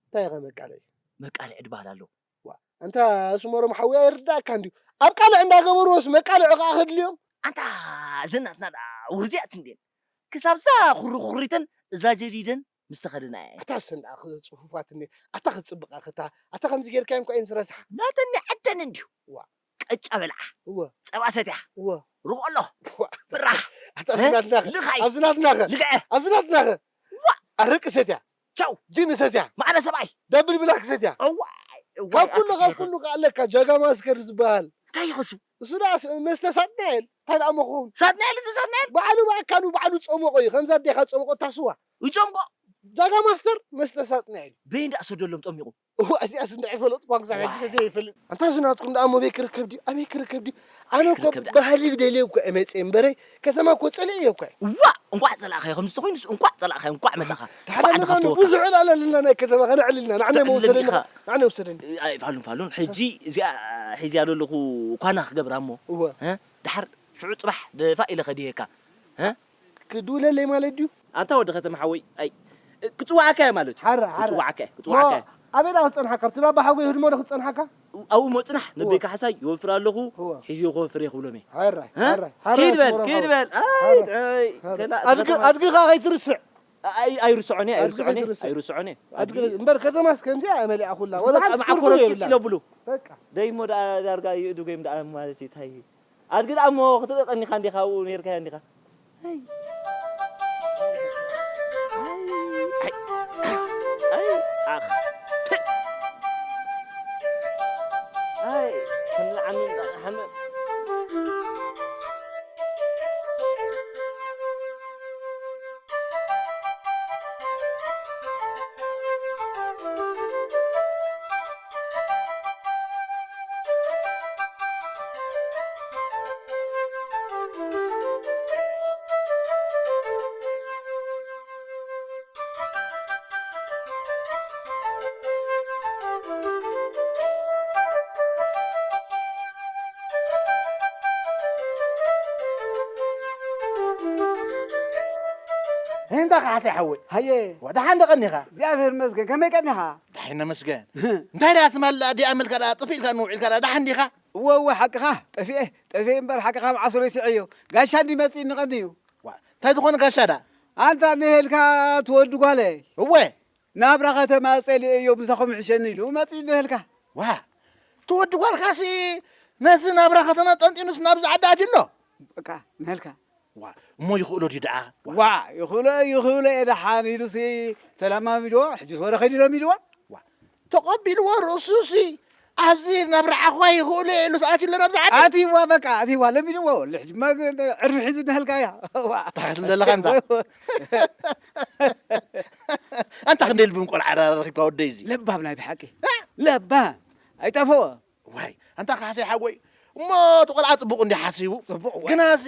እንታይ ኢኸ መቃልዒ መቃልዒ ድበሃል ኣሎ ዋ ኣንታ ኣስመሮም ሓውያ ይርዳእካ እንድዩ ኣብ ቃልዕ እንዳገበርዎስ መቃልዒ ኸዓ ከድልዮም ኣንታ እዘን ናትና ደኣ ውርዝያት እንድየን ክሳብ እዛ ኩርኩሪተን እዛ ጀዲደን ምስ ተኸደና እየ ኣታ ሰንዳ ጽፉፋት እንድየ ኣታ ክጽብቃ ከታ ኣታ ከምዚ ጌርካዮም እኳ እየን ዝረስሓ ናተን ንዐደን እንድዩ ዋ ቅጫ በልዓ እወ ጸባ ሰትያ እወ ርቆሎ እወ ብራህ ኣታ ኣብዚ ናትናኸ ልኻይ ኣብዚ ናትናኸ ልግዐ ኣብዚ ናትናኸ ዋ ኣረቂ ሰትያ ቻው ጂን ሰትያ ማዕረ ሰብኣይ ደብል ብላክ ሰትያ እዋይ እዋይ ካብ ኩሉ ካብ ኣትክልቲ ኩሉ ከኣለካ ጃጋ ማስከር ዝበሃል እንታይ ይኸሱ እሱ ደኣ ስ- መስተ ሳጥና የል እንታይ ደኣ መኸውን ሳጥና የል እዚ ሳጥና የል ባዕሉ ብኣካሉ ባዕሉ ጸሞቆ እዩ ከምዛ ኣዴኻ ጸሞቆ ታስዋ ይጨምቆ ጃጋ ማስተር መስተ ሳጥና የል በይን ደኣ ሰደሎም ጠሚቑ እዋ እዚኣስ እንድዒ ፈለጥኳ ክሳብ ሕጂ ሰትየ ይፈልጥ ኣንታ እዚ ናትኩም ደኣ ኣበይ ክርከብ ድዩ ኣበይ ክርከብ ድዩ ኣነ እኮ ክርከብ ደኣ? ባህሊ ብደልየ እኮ እየ መፅየ እምበረይ ከተማ እኮ ፀልእየ እኮ እየ እዋ እንቋዕ ፀላእኻዮ ከምዚ ተኾይኑስ እንቋዕ ፀላእኻዮ እንቋዕ መፃኻ እንቋዕ ዓዲ ደሓን ከፍትወካ ብዙሕ ዕላል ኣለና ናይ ከተማ ከነዕልልና ንዓነ መውሰደኒ ተዕልልካ። ንዓነ ወሰደኒ ኣይ ፋሉን ፋሉን ሕጂ እዚኣ ሒዝያ ዘለኹ ኳና ክገብራ እሞ እወ እ? ድሓር ሽዑ ጽባሕ ደፋእ ኢለ ከድህየካ። እ? ክድውለለይ ማለት ድዩ? ኣንታ ወዲ ከተማ ሓወይ፣ ኣይ፣ ክጽዋዓካ እየ ማለት እዩ። ሓራ፣ ሓራ። ክጽዋዓካ እየ፣ ክጽዋዓካ እየ። ኣበይ ደኣ ክጸንሓካ? ኣብቲ ባባ ሓጎይ ህድሞ ዶ ክጸንሓካ? ኣብኡ እሞ ጽናሕ፣ እወ። ነቦይ ካሕሳይ ይወፍር ኣለኹ፣ እወ። ሒዙ ክወፍር እየ ክብሎም እየ። ሓራይ፣ እ? ሓራይ፣ ሓራይ ኪድ በል፣ ኣስመራ ኪድ ሓወይ። በል። ኣይ፣ ሓራይ። ኣይ፣ ሓራይ። ከላ-፣ ኣድጊ፣ ከላ-፣ ኣድጊኻ ከይትርስዕ። ኣይ-፣ ኣይርስዖን እየ፣ ኣድጊ ኣይርስዖን እየ፣ ከይትርስዕ። ኣይርስዖን እየ። ኣድጊ ኣድጊ እምበር ከተማስ ከምዚኣ እያ መሊኣ ኩላ። ወላ በቃ ሓንቲ መዓኮር ትትርጉ ቂጥ የብላን። ኢለ ብሉ። በቃ። ደይሞ ደኣ ዳርጋ ይእዱገ እዮም ደኣ ማለት እዩ፣ እንታይ እዩ? ኣድጊ ደኣ እሞ ክትቀኒኻ እንዲኻ ኣብኡ ነይርካዮ እንዲኻ። ኣይ። ኣይ። ኣይ። ኣኽ። ኣይ። ክንዓምን ሓመ- እንዳ ካሕሳይ ሓወይ። ሃየ። ወደሓን ዶ ቀኒኻ? እግዚኣብሔር ይመስገን። ከመይ ቀኒኻ? ደሓን ነመስገን። እንታይ ደኣ ትማል ደኣ ዲኣ መልካ ደኣ ጥፍእ ኢልካ ንውዒልካ ደኣ ደሓን ዲኻ? እወ፣ እወ፣ ሓቅኻ። ጠፊኤ፣ ጠፊኤ እምበር ሓቅኻ መዓስ ረሲዐዮ። ጋሻ እንዲ መጺእኒ ቀንዩ። ዋ፣ እንታይ ዝኾነ ጋሻ ደኣ? ኣንታ ንሄልካ ትወዲ ጓለይ። እወ። ናብራ ከተማ ጸሊኤዮ ምሳኹም ይሕሸኒ ኢሉ መጺኡ ንሄልካ። ዋ፣ ትወዲ ጓልካሲ ነዚ ናብራ ከተማ ጠንጢኑስ ናብዚ ዓዲ ኣትዩ ኣሎ? በቃ ንሄልካ። ዋ፣ እሞ ይኽእሎ ድዩ ደኣ? ዋ። ዋ፣ ይኽእሎ፣ ይኽእሎ እየ ደሓን ኢሉሲ ተለማሚድዎ፣ ሕጂስ ወረ ከይዱ ለሚድዎ። ዋ፣ ተቐቢልዎ ርእሱሲ ኣብዚ ናብ ርዓኹ ይኽእሎ እየ ኢሉስ ኣትዩ ኣሎ ናብዚ ዓዲ? ኣትይዋ፣ በቃ ኣትይዋ፣ ለሚድዎ። ወለ ሕጂ መግ-፣ ዕርፊ ሒዙ ንሄልካ እያ። ዋ። እንታይ ክትብል ዘለኻ እንታ? ኣንታ ክንደይ ልብም ቆልዓ ረኺብካ ወደይ እዚ? ለባም ናይ ብሓቂ። እ? ለባም። ኣይጠፍኦ። ዋይ፣ ኣንታ ካሕሳይ ሓወይ፣ እሞ እቲ ቆልዓ ጽቡቕ እንዲ ሓሲቡ። ጽቡቕ፣ ዋይ። ግናሲ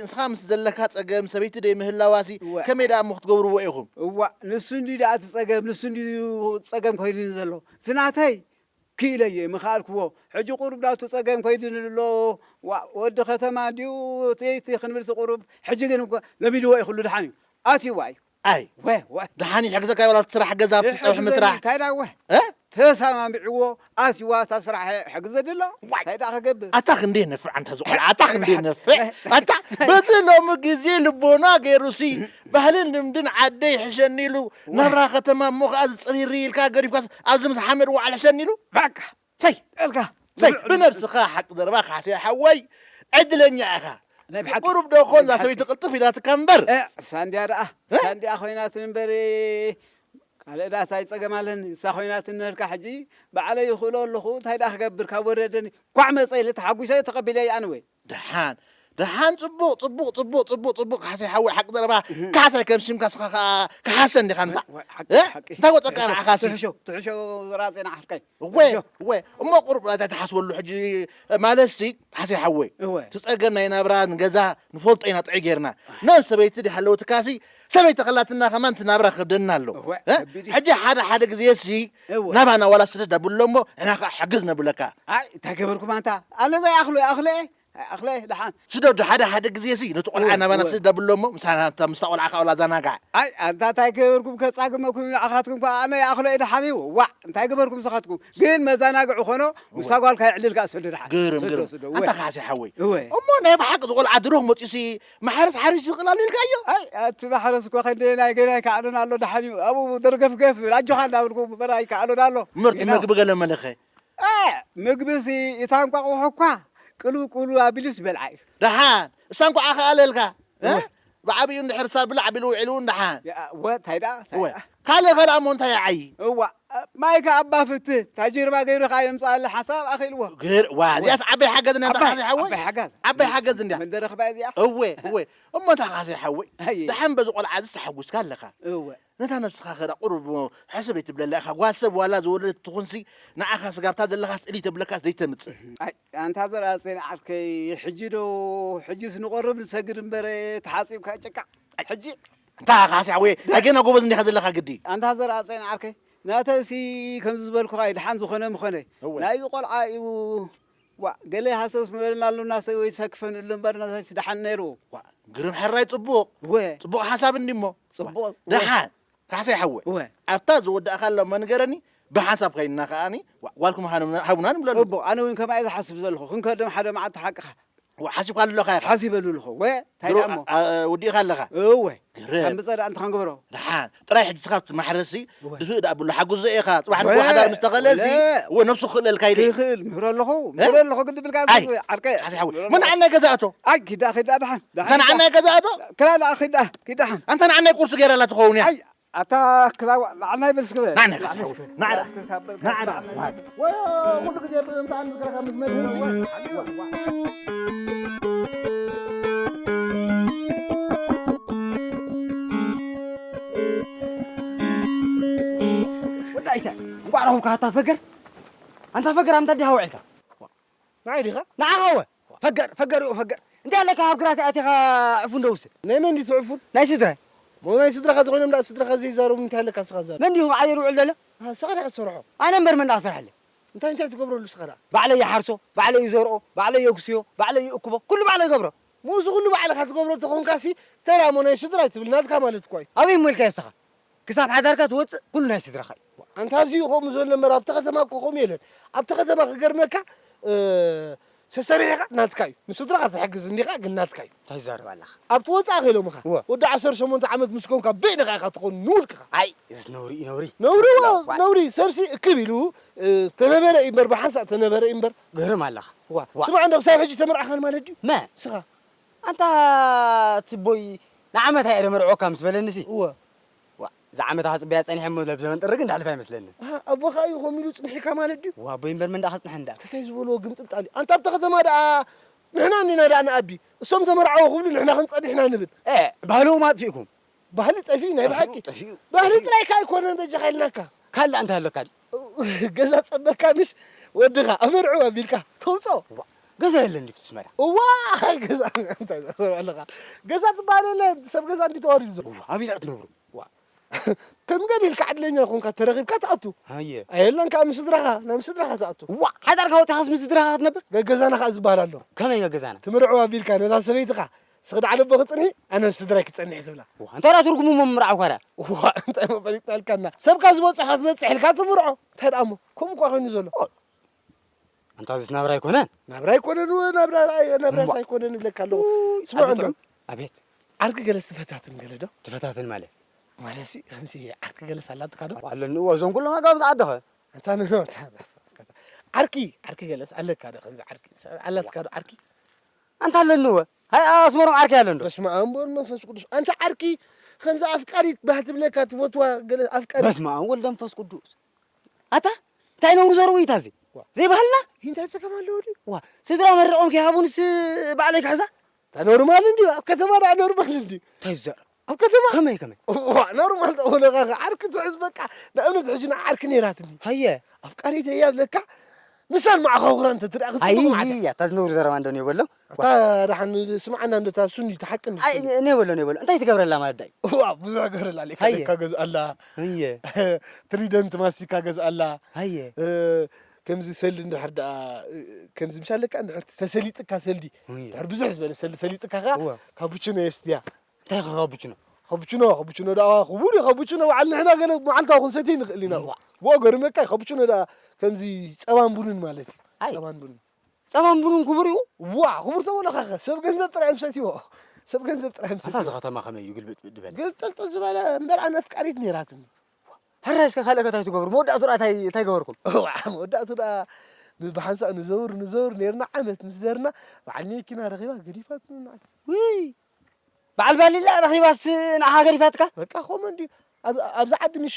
ንስኻ ምስ ዘለካ ጸገም ሰበይቲ ደይ ምህላዋሲ እወ። ከመይ ደኣ እሞ ክትገብርዎ ኢኹም? እዋ፣ ንሱ እንዲ ደኣ እቲ ጸገም፣ ንሱ እንዲ ጸገም ኮይኑኒ ዘሎ። እቲ ናተይ ክኢለዮ ምኽኣልክዎ። ሕጂ ቁሩብ ናቱ ጸገም ኮይኑኒ ኣሎ። ዋ፣ ወዲ ከተማ እንዲዩ፣ እቲ፣ እቲ ክንብልሲ ቁሩብ። ሕጂ ግን እኮ ለሚድዎ እዩ፣ ኩሉ ደሓን እዩ። ኣትይዋ እዩ። ኣይ። ወ፣ ወ። ደሓን ይሕግዘካ ወላ ኣብቲ ስራሕ ገዛ ኣብቲ ጸብሒ ይሕግዘኒ፣ ምስራሕ? እንታይ ደኣ ወ? እ? ተሰማሚዕዎ ኣትይዋ እታ ስራሕ ሕግዘኒ ኣሎ። ዋይ። እንታይ ደኣ ክገብር? ኣታ ክንደይ ነፍዕ ኣንታ ዝቖልዓ፣ ኣታ ክንደይ ነፍዕ። ኣታ በዚ ሎሚ ግዜ ልቦና ገይሩሲ ባህልን ልምድን ዓደይ ሕሸኒ ኢሉ ዋይ። ናብራ ከተማ እሞ ከኣ ዝጽሪሪ ኢልካ ገዲፍካስ ኣብዚ ምስ ሓመድ ዋዕል ሕሸኒ ኢሉ? በቃ። ሰይ! በልካ። ሰይ! ብነብስኻ ሓቂ ዘረባ ካሕሳይ ሓወይ ዕድለኛ ኢኻ። ናይ ብሓቂ። ቁሩብ ዶ ኾን እዛ ናይ ብሓቂ። ሰበይቲ ቅልጥፍ ኢላትካ እምበር። እ፣ እሳ እንድያ ደኣ፣ እ? እሳ እንድያ ኮይናትኒ እምበር፣ ካልእ ዳስ ኣይጸገም ኣለኒ። እሳ ኮይናትኒ ንህልካ ሕጂ ባዕለይ ይኽእሎ ኣለኹ፣ እንታይ ደኣ ክገብር ካብ ወረደኒ። ኳዕ መጸ ኢለ ተሓጒሰ ተቐቢለያ ኣነ ወይ። ደሓን፣ ደሓን ጽቡቕ፣ ጽቡቕ፣ ጽቡቕ፣ ጽቡቕ፣ ጽቡቕ ካሕሳይ ሓወይ ሓቂ ዘረባ እህ። ካሕሳይ ከም ሽምካ ስኻ ከኣ ክሓሰ እንዲኻ እንታ። ወ-፣ ወ-፣ ሓቂ፣ እ? ሓቂ። እንታይ ወጸካ ትሕሾ፣ ንዓኻሲ? ትሕሾ፣ ትሕሾ ራሴና ዓርከይ። እወ፣ ትሕሾ። እወ። እሞ ቁሩብ ናታ ትሓስበሉ ሕጂ ማለትሲ፣ ሓሰይ ሓወይ፣ እወ። እቲ ጸገም ናይ ናብራ ንገዛ ንፈልጦ ኢና ጥዑይ ጌርና። ነን ሰበይቲ ድሓለወትካሲ፣ ሰበይቲ ከላትና ከማን እቲ ናብራ ክብደና ኣሎ። እወ፣ እ? ከቢድ እዩ። ሕጂ ሓደ ሓደ ግዜሲ፣ እወ። ናባና ዋላ ስደድ ኣብሎ እሞ፣ ንሕና ከኣ ሕግዝ ነብለካ። ኣይ፣ እንታይ ገበርኩም ኣንታ? ኣነ ዘይኣኽሎ ይኣኽሎ እየ። ኣይኣኽሎ እየ፣ ደሓን። ስደዱ ሓደ ሓደ ግዜሲ፣ ነቲ ቆልዓ እወ፣ ናባና እወ። ስደድ ኣብሎ እሞ፣ ምሳና፣ ምስታ ቆልዓ ከኣ ዋላ ዘናጋዕ። ኣይ፣ ኣንታ እንታይ ገበርኩም ከጻግመኩም ንዓኻትኩም ከኣ ኣነ ይኣኽሎ እየ፣ ደሓን እዩ። ዋዕ፣ እንታይ ገበርኩም ንስኻትኩም? ግን መዘናግዒ ኾኖ፣ ምስታ እወ። ጓልካ የዕልልካ፣ ስዶ ደሓን። ግርም፣ ስዶ፣ ግርም። ስዶ፣ እወ። ኣንታ ካሕሳይ ሓወይ። እወ። እሞ ናይ ብሓቂ እዚ ቆልዓ ድሮ መጺኡሲ ማሕረስ ሓሪሱ ይኽእል ኣሎ ኢልካዮ? ኣይ፣ ኣቲ ማሕረስ እኮ ከንደየናይ ገና ይከኣሎን ኣሎ፣ ደሓን እዩ። ኣብኡ ደርገፍገፍ፣ ኣጆኻ እንዳበልኩ እምበር ኣይከኣሎን ኣሎ። ምርቲ ገና። ምግቢ ገለ መለኸ? እ፣ ምግብሲ፣ እታ እንቋቑሖ እኳ ቅልው ቅልው ኣቢሉስ ይበልዓ እዩ። ደሓን፣ እሳ እንኳ ኣኸኣለልካ፣ እ? እወ። ብዓብዩ እንድሕር ሳብ ብላዕ ቢሉ ውዒሉ እውን ደሓን። ያ፣ ወ፣ እንታይ ደኣ፣ እንታይ እወ። ደኣ? ካልእ ኸልኣ እሞ እንታይ ይዓዪ? እዋ፣ ማይ ከኣ ኣባ ፍትህ፣ ታጅርባ ገይሩ ከኣ የምጽኣለ ሓሳብ ኣኽኢልዎ። ግር-፣ ዋ፣ እወ። እዚኣስ ዓባይ ሓገዝ እንድያ፣ ዓባይ፣ ተኻሲ ሓወይ? ዓባይ ሓገዝ። ዓባይ ሓገዝ እንድያ። መንደረ ኽባይ እዚኣ። እወ፣ እወ። እሞ ተኻሲ ሓወይ፣ ኣየ። ደሓን በዚ ቆልዓ እዚ ተሓጉስካ ኣለኻ። እወ። ነታ ነብስኻ ኸዳ ቁሩብ ሕስብ ኣይትብለላ ኢኻ። ጓል ሰብ ዋላ ዝወለደት ትኹንሲ፣ ንዓኻ ስጋብታ ዘለኻ ስእሊ ተብለካስ ዘይተምጽእ። ኣይ፣ ኣንታ ዘርኣጽዮን ዓርከይ፣ ሕጂ ዶ፣ ሕጂስ ንቆርብ ንሰግድ እምበር ተሓጺብካ ጭቃ። ኣይ፣ ሕጂ ኣንታ ካሕሳይ ሓወይ፣ ኣይ ገና ጎበዝ እንዲኻ ዘለኻ ግዲ። ኣንታ ዘርኣጽዮን ዓርከይ፣ ናተይሲ ከምዚ ዝበልኩኻ እዩ፣ ደሓን ዝኾነ ምኾነ። እወ። ናይዚ ቆልዓ እዩ ዋእ፣ ገለ ሃሰስ ምበለናሉ ናሰይ ወይ ሰክፈንሉ እምበር ናሳይስ ደሓን ነይሩ። ዋእ፣ ግርም ሕራይ ጽቡቕ። እወ። ጽቡቕ ሓሳብ እንዲሞ። ጽቡቕ። ደሓን፣ ካሕሳይ ሓወይ። እወ። ኣብታ ዝወዳእካላ እሞ ንገረኒ፣ ብሓንሳብ ከይንና ከኣኒ፣ ዋእ፣ ጓልኩም ሃኑና-፣ ሃቡና ንብለሉ። እቦ፣ ኣነ እውን ከምኣ እየ ዝሓስብ ዘለኹ። ክንከድም ሓደ መዓልቲ ሓቅኻ። ዋእ፣ ሓሲብካሉ ኣለኻ ኢኻ። ሓሲበሉ ኣለኹ። እወ፣ እንታይ ድሮ ደኣ እሞ? ኣ-፣ ኣ-፣ ወዲእካ ኣለኻ። እወ። ግርም። ካብ ምጸእ ደኣ እንታይ ክንገብሮ? ደሓን። ጥራይ ሕጂ ስኻ ኣብቲ ማሕረሲ እወ። ድፍእ ደኣ ብሎ ሓግዞ ኢኻ። ጽባሕ ንግሆ እወ። ሓዳር ምስ ተኸለሲ፣ እወ። እወ፣ ነብሱ ክኽእለልካ ኢለ። ክኽእል፣ ምህሮ ኣለኹ፣ እ? ምህሮ ኣለኹ፣ ግዲ ብልካ ኣይ፣ ዓርከ። ሓዚ ሓዊ። ምህሮ ምን ኣለኹ። ዓናይ ገዛእቶ? ኣይ፣ ኪዳ፣ ኪዳ፣ ደሓን፣ ደሓን፣ ኣንታ ኪዳ። ንዓናይ ገዛእቶ? ክላ፣ ደኣ፣ ኪዳ፣ ኪዳ፣ ደሓን። ኣንታ ንዓናይ ቁርሲ ገይራላ ትኸውን እያ። ኣይ፣ ኣታ ክላ፣ ንዓናይ በል እስከ። ንዓናይ ገዛእቶ። ንዓናይ። ንዓናይ። ወይ፣ ኩሉ ግዜ ብምንታይ ንዝክረካ ምስ መድህን ወዲ ኣይተ፣ እንቋዕ ረኹብካ ኣታ ፈገር። ኣንታ ፈገር፣ ኣምታ ዲኻ ውዒልካ? ንዓይ ዲኻ? ንዓኻ ወ። ፈገር፣ ፈገር፣ ይኡ ፈገር። እንታይ ኣለካ ኣብ ግራት ኣቲኻ ዕፉን ደውስ? ናይ መን ድዩ ትዕፉን? ናይ ስድራይ። ሞ ናይ ስድራኻ ዝኾይኖም ደኣ ስድራኻ ዘይዛረቡ እንታይ ኣለካ እስኻ ዛረብ? መን ድዩ ዓየር ውዕል ዘሎ? ኣሃ፣ ንስኻ ዲኻ ትሰርሖ? ኣነ እምበር መን ደኣ ክሰርሐለይ? እንታይ እንታይ ትገብረሉ ንስኻ ደኣ? ባዕለይ ይሓርሶ፣ ባዕለይ ይዘርኦ፣ ባዕለይ የጉስዮ፣ ባዕለይ ይእክቦ፣ ኩሉ ባዕለይ ይገብሮ። ሞ እዚ ኩሉ ባዕልኻ ትገብሮ ተኾንካሲ፣ ተራ እሞ ናይ ስድራይ ትብል ናትካ ማለት እኮ እዩ። ኣበይ እሞ ኢልካዮ ንስኻ? ክሳብ ሓዳርካ ትወጽእ ኩሉ ናይ ስድራኻ እዩ። ኣንታ ኣብዚ እዩ ከምኡ ዝበለ እምበር ኣብቲ ከተማ እኮ ከምኡ የለን። ኣብቲ ከተማ ክገርመካ፣ እ፣ ሰሰሪሕኻ ናትካ እዩ። ንስድራኻ ትሕግዝ እንዲኻ ግን ናትካ እዩ። እንታይ ትዛረብ ኣለኻ? ኣብቲ ወጻኢ ከኢሎምኻ። እወ። ወዲ ዓሰርተ ሸሞንተ ዓመት ምስ ኮንካ በይንኻ ኢኻ ትኾን ንውልቅኻ። ኣይ፣ እዚ ነውሪ እዩ፣ ነውሪ። ነውሪ፣ ዋ፣ ዋ። ነውሪ። ሰብሲ እክብ ኢሉ፣ እ፣ ተነበረ እዩ እምበር፣ ብሓንሳእ ተነበረ እዩ እምበር። ግርም ኣለኻ። ዋ፣ ዋ። ስማዕ፣ እንዶ ክሳብ ሕጂ ተመርዓኻን ማለት ድዩ? መ? ንስኻ? ኣንታ ትቦይ ንዓመት ኣየ ደመርዕወካ ምስ በለኒሲ። እወ። ዋ፣ እዛ ዓመት ኣኻ ጽበያ ጸኒሐ እሞ ለብ ዘመን ጥሪ ግን እንዳሕልፍ ኣይመስለንን። ኣሃ፣ ኣቦኻ እዩ ከምኡ ኢሉ ጽንሒካ ማለት ድዩ? ዋ፣ ኣቦይ እምበር መን ደኣ ከጽንሐኒ ደኣ? እንታይ ዝበልዎ ግምጥልጣል እዩ። ኣንታ ኣብታ ከተማ ደኣ ንሕና እንዲና ደኣ ንኣቢ። እሶም ተመርዓዉ ክብሉ ንሕና ክንጸንሕ ኢና ንብል። እ፣ ባህልዎም ኣጥፊእኩም። ባህሊ ጠፊኡ ናይ ጠፊኡ፣ ብሓቂ። ጠፊኡ፣ ባህሊ ጠፊኡ። ጥራይ ከኣ ኣይኮነን በጃኻ ኢልናካ። ካልእ እንታይ ኣለካ? ገዛ ጸበካ ምሽ ወድኻ ኣመርዕው ኣቢልካ ተውጾ። ዋ፣ ገዛ የለን ድዩ ፍትስ መራ? እዋ፣ ገዛ እንታይ ዘረባ ኣለኻ? ገዛ ትበሃል የለን። ሰብ ገዛ እንዲ ተዋሪዱ ዘሎ። ዋ፣ ኣበይ ደኣ ትነብሩ? ዋ። ከም ገለ ኢልካ ዕድለኛ ኮንካ ተረኺብካ ትኣቱ። ኣየ። ኣየለን ከኣ ምስ ስድራኻ፣ ናብ ስድራኻ ትኣቱ። ዋ፣ ሓዳርካ ወጺኻስ ምስ ስድራኻ ክትነብር? ገገዛና ከኣ ዝበሃል ኣሎ። ከመይ ገገዛና? ትምርዕው ኣቢልካ ነታ ሰበይትኻ ስኽዲ ዓለቦ ክጽንሒ፣ ኣነ ስድራይ ክጸንሕ ትብላ። ዋ፣ እንታይ ደኣ ትርጉሙ እሞ ምምርዓው ካዳ? ዋ፣ እንታይ እሞ ፈሊጥና ኢልካና? ሰብካ ዝበጽሖ ትበጽሕ ኢልካ ትምርዖ። እንታይ ደኣ እሞ? ከምኡ እኳ ኮይኑ ዘሎ። ኦ፣ ኣንታ እዚስ ናብራ ኣይኮነን? ናብራ ኣይኮነን፣ ወ-፣ ናብራ፣ ናብራስ እሞ። ኣይኮነን ይብለካ ኣለኹ። ውይ፣ ስምዖ ኣቤት እንዶ። ጥዑም፣ ኣቤት። ዓርኪ ገለስ ትፈታትን ገለ ዶ? ትፈታትን ማለት? ማለትሲ፣ ከምዚ ዓርኪ ገለስ ኣላትካ ዶ? ኣለኒ፣ እወ፣ እዞም ኩሎም ኣጋብዝ ዓድኸ? ኣንታ ን-፣ ኣንታ፣ ዓርኪ፣ ዓርኪ ገለስ ኣለካ ዶ? ከምዚ ዓርኪ፣ ኣላትካ ዶ ዓርኪ? ኣንታ ኣለኒ እወ። ሃይ ኣስመሮም ዓርከይ ኣሎ እንዶ? በስመ ኣብ ወወልድ መንፈስ ቅዱስ። ኣንታ ዓርኪ፣ ከምዛ ኣፍቃሪት ባህ ትብለካ ትፈትዋ ገለ ኣፍቃሪት። በስመ ኣብ ወልድ መንፈስ ቅዱስ። ኣታ፣ እንታይ ነውሪ ዘርዊ እዩ ታዚ? ዋ። ዘይባህልና? እንታይ ጸገም ኣለዎ ድዩ? ዋ፣ ስድራ መሪቖም ከይሃቡንስ ባዕለይ ክሕዛ? እታ ኖርማል እንድዩ፣ ኣብ ከተማ ደኣ ኖርማል እንድዩ። እንታይ ዝዛረብ? ኣብ ከተማ? ከመይ፣ ከመይ? ዋ፣ ኖርማል ተበለኻ ኸ፣ ዓርኪ ትሕዝ በቃ። ንኣብነት ሕጂ ንዓ ዓርኪ ነይራትኒ። ሃየ። ኣፍቃሪተይ እያ ብለካ፣ ንሳን መዓኻኹራን እንተ ትረኣ ክትጽቡቕ ኣይ፣ ማዕተ። እያ፣ እታ ዝነውሪ ዘረባ እንዶ እኔ በሎ። ኣታ ደሓን ስምዓና እንዶ እታ ሱኒ ተሓቂ እንዶ ኣይ፣ ሱኒ። እኔ በሎ፣ እኔ በሎ። እንታይ ትገብረላ ማለት ዳይ? ዋ፣ ብዙሕ ገብረላ ኣለካ፣ ሃየ። ለካ ገዝኣላ። ሃየ። ትሪደንት ማስቲካ ገዝኣላ። ሃየ። እ፣ ከምዚ ሰልዲ እንድሕር ደኣ፣ እ፣ ከምዚ ምሽ ኣለካ እንድሕር ተሰሊጥካ ሰልዲ። ሃየ። እንድሕር ብዙሕ ዝበለ ሰልዲ ሰሊጥካ ኸኣ እወ። ካፑችኖ የስትያ። እንታይ ኢኻ ካቡችኖ? ካቡችኖ፣ ካቡችኖ ደኣ ክቡር እዩ። ካቡችኖ በዓል ንሕና ገለ መዓልታዊ ክንሰትይ ንኽእል ኢና። እዋ። ብኡ ገርመካ እዩ። ካቡችኖ ደኣ ከምዚ ጸባን ቡንን ማለት እዩ። ኣይ። ጸባን ቡንን። ጸባን ቡንን ክቡር እዩ? ዋ፣ ክቡር ተበለኻኸ። ሰብ ገንዘብ ጥራይ እዮም ሰትይዎ። ሰብ ገንዘብ ጥራይ እዮም ኣታ ሰትይዎ። እዚ ከተማ ከመይ እዩ ግልብጥብጥ ዝበለ? ግልጥልጥ ዝበለ እምበር ኣነ ኣፍቃሪት ነይራትኒ። ሕራይ እስከ ካልእ ከ እንታይ ትገብሩ? መወዳእቱ ደኣ እንታይ፣ እንታይ ገበርኩም? እዋ፣ መወዳእቱ ደኣ ን-፣ ብሓንሳእ ንዘውር፣ ንዘውር ነይርና ዓመት ምስ ዘርና በዓል መኪና ረኺባ ገዲፋትኒ ንዓይ። ውይ! በዓል ባሊላ ረኺባስ ንዓኻ ገዲፋትካ? በቃ፣ ከምኡ እንድዩ። ኣብ-፣ ኣብዚ ዓዲ ምሽ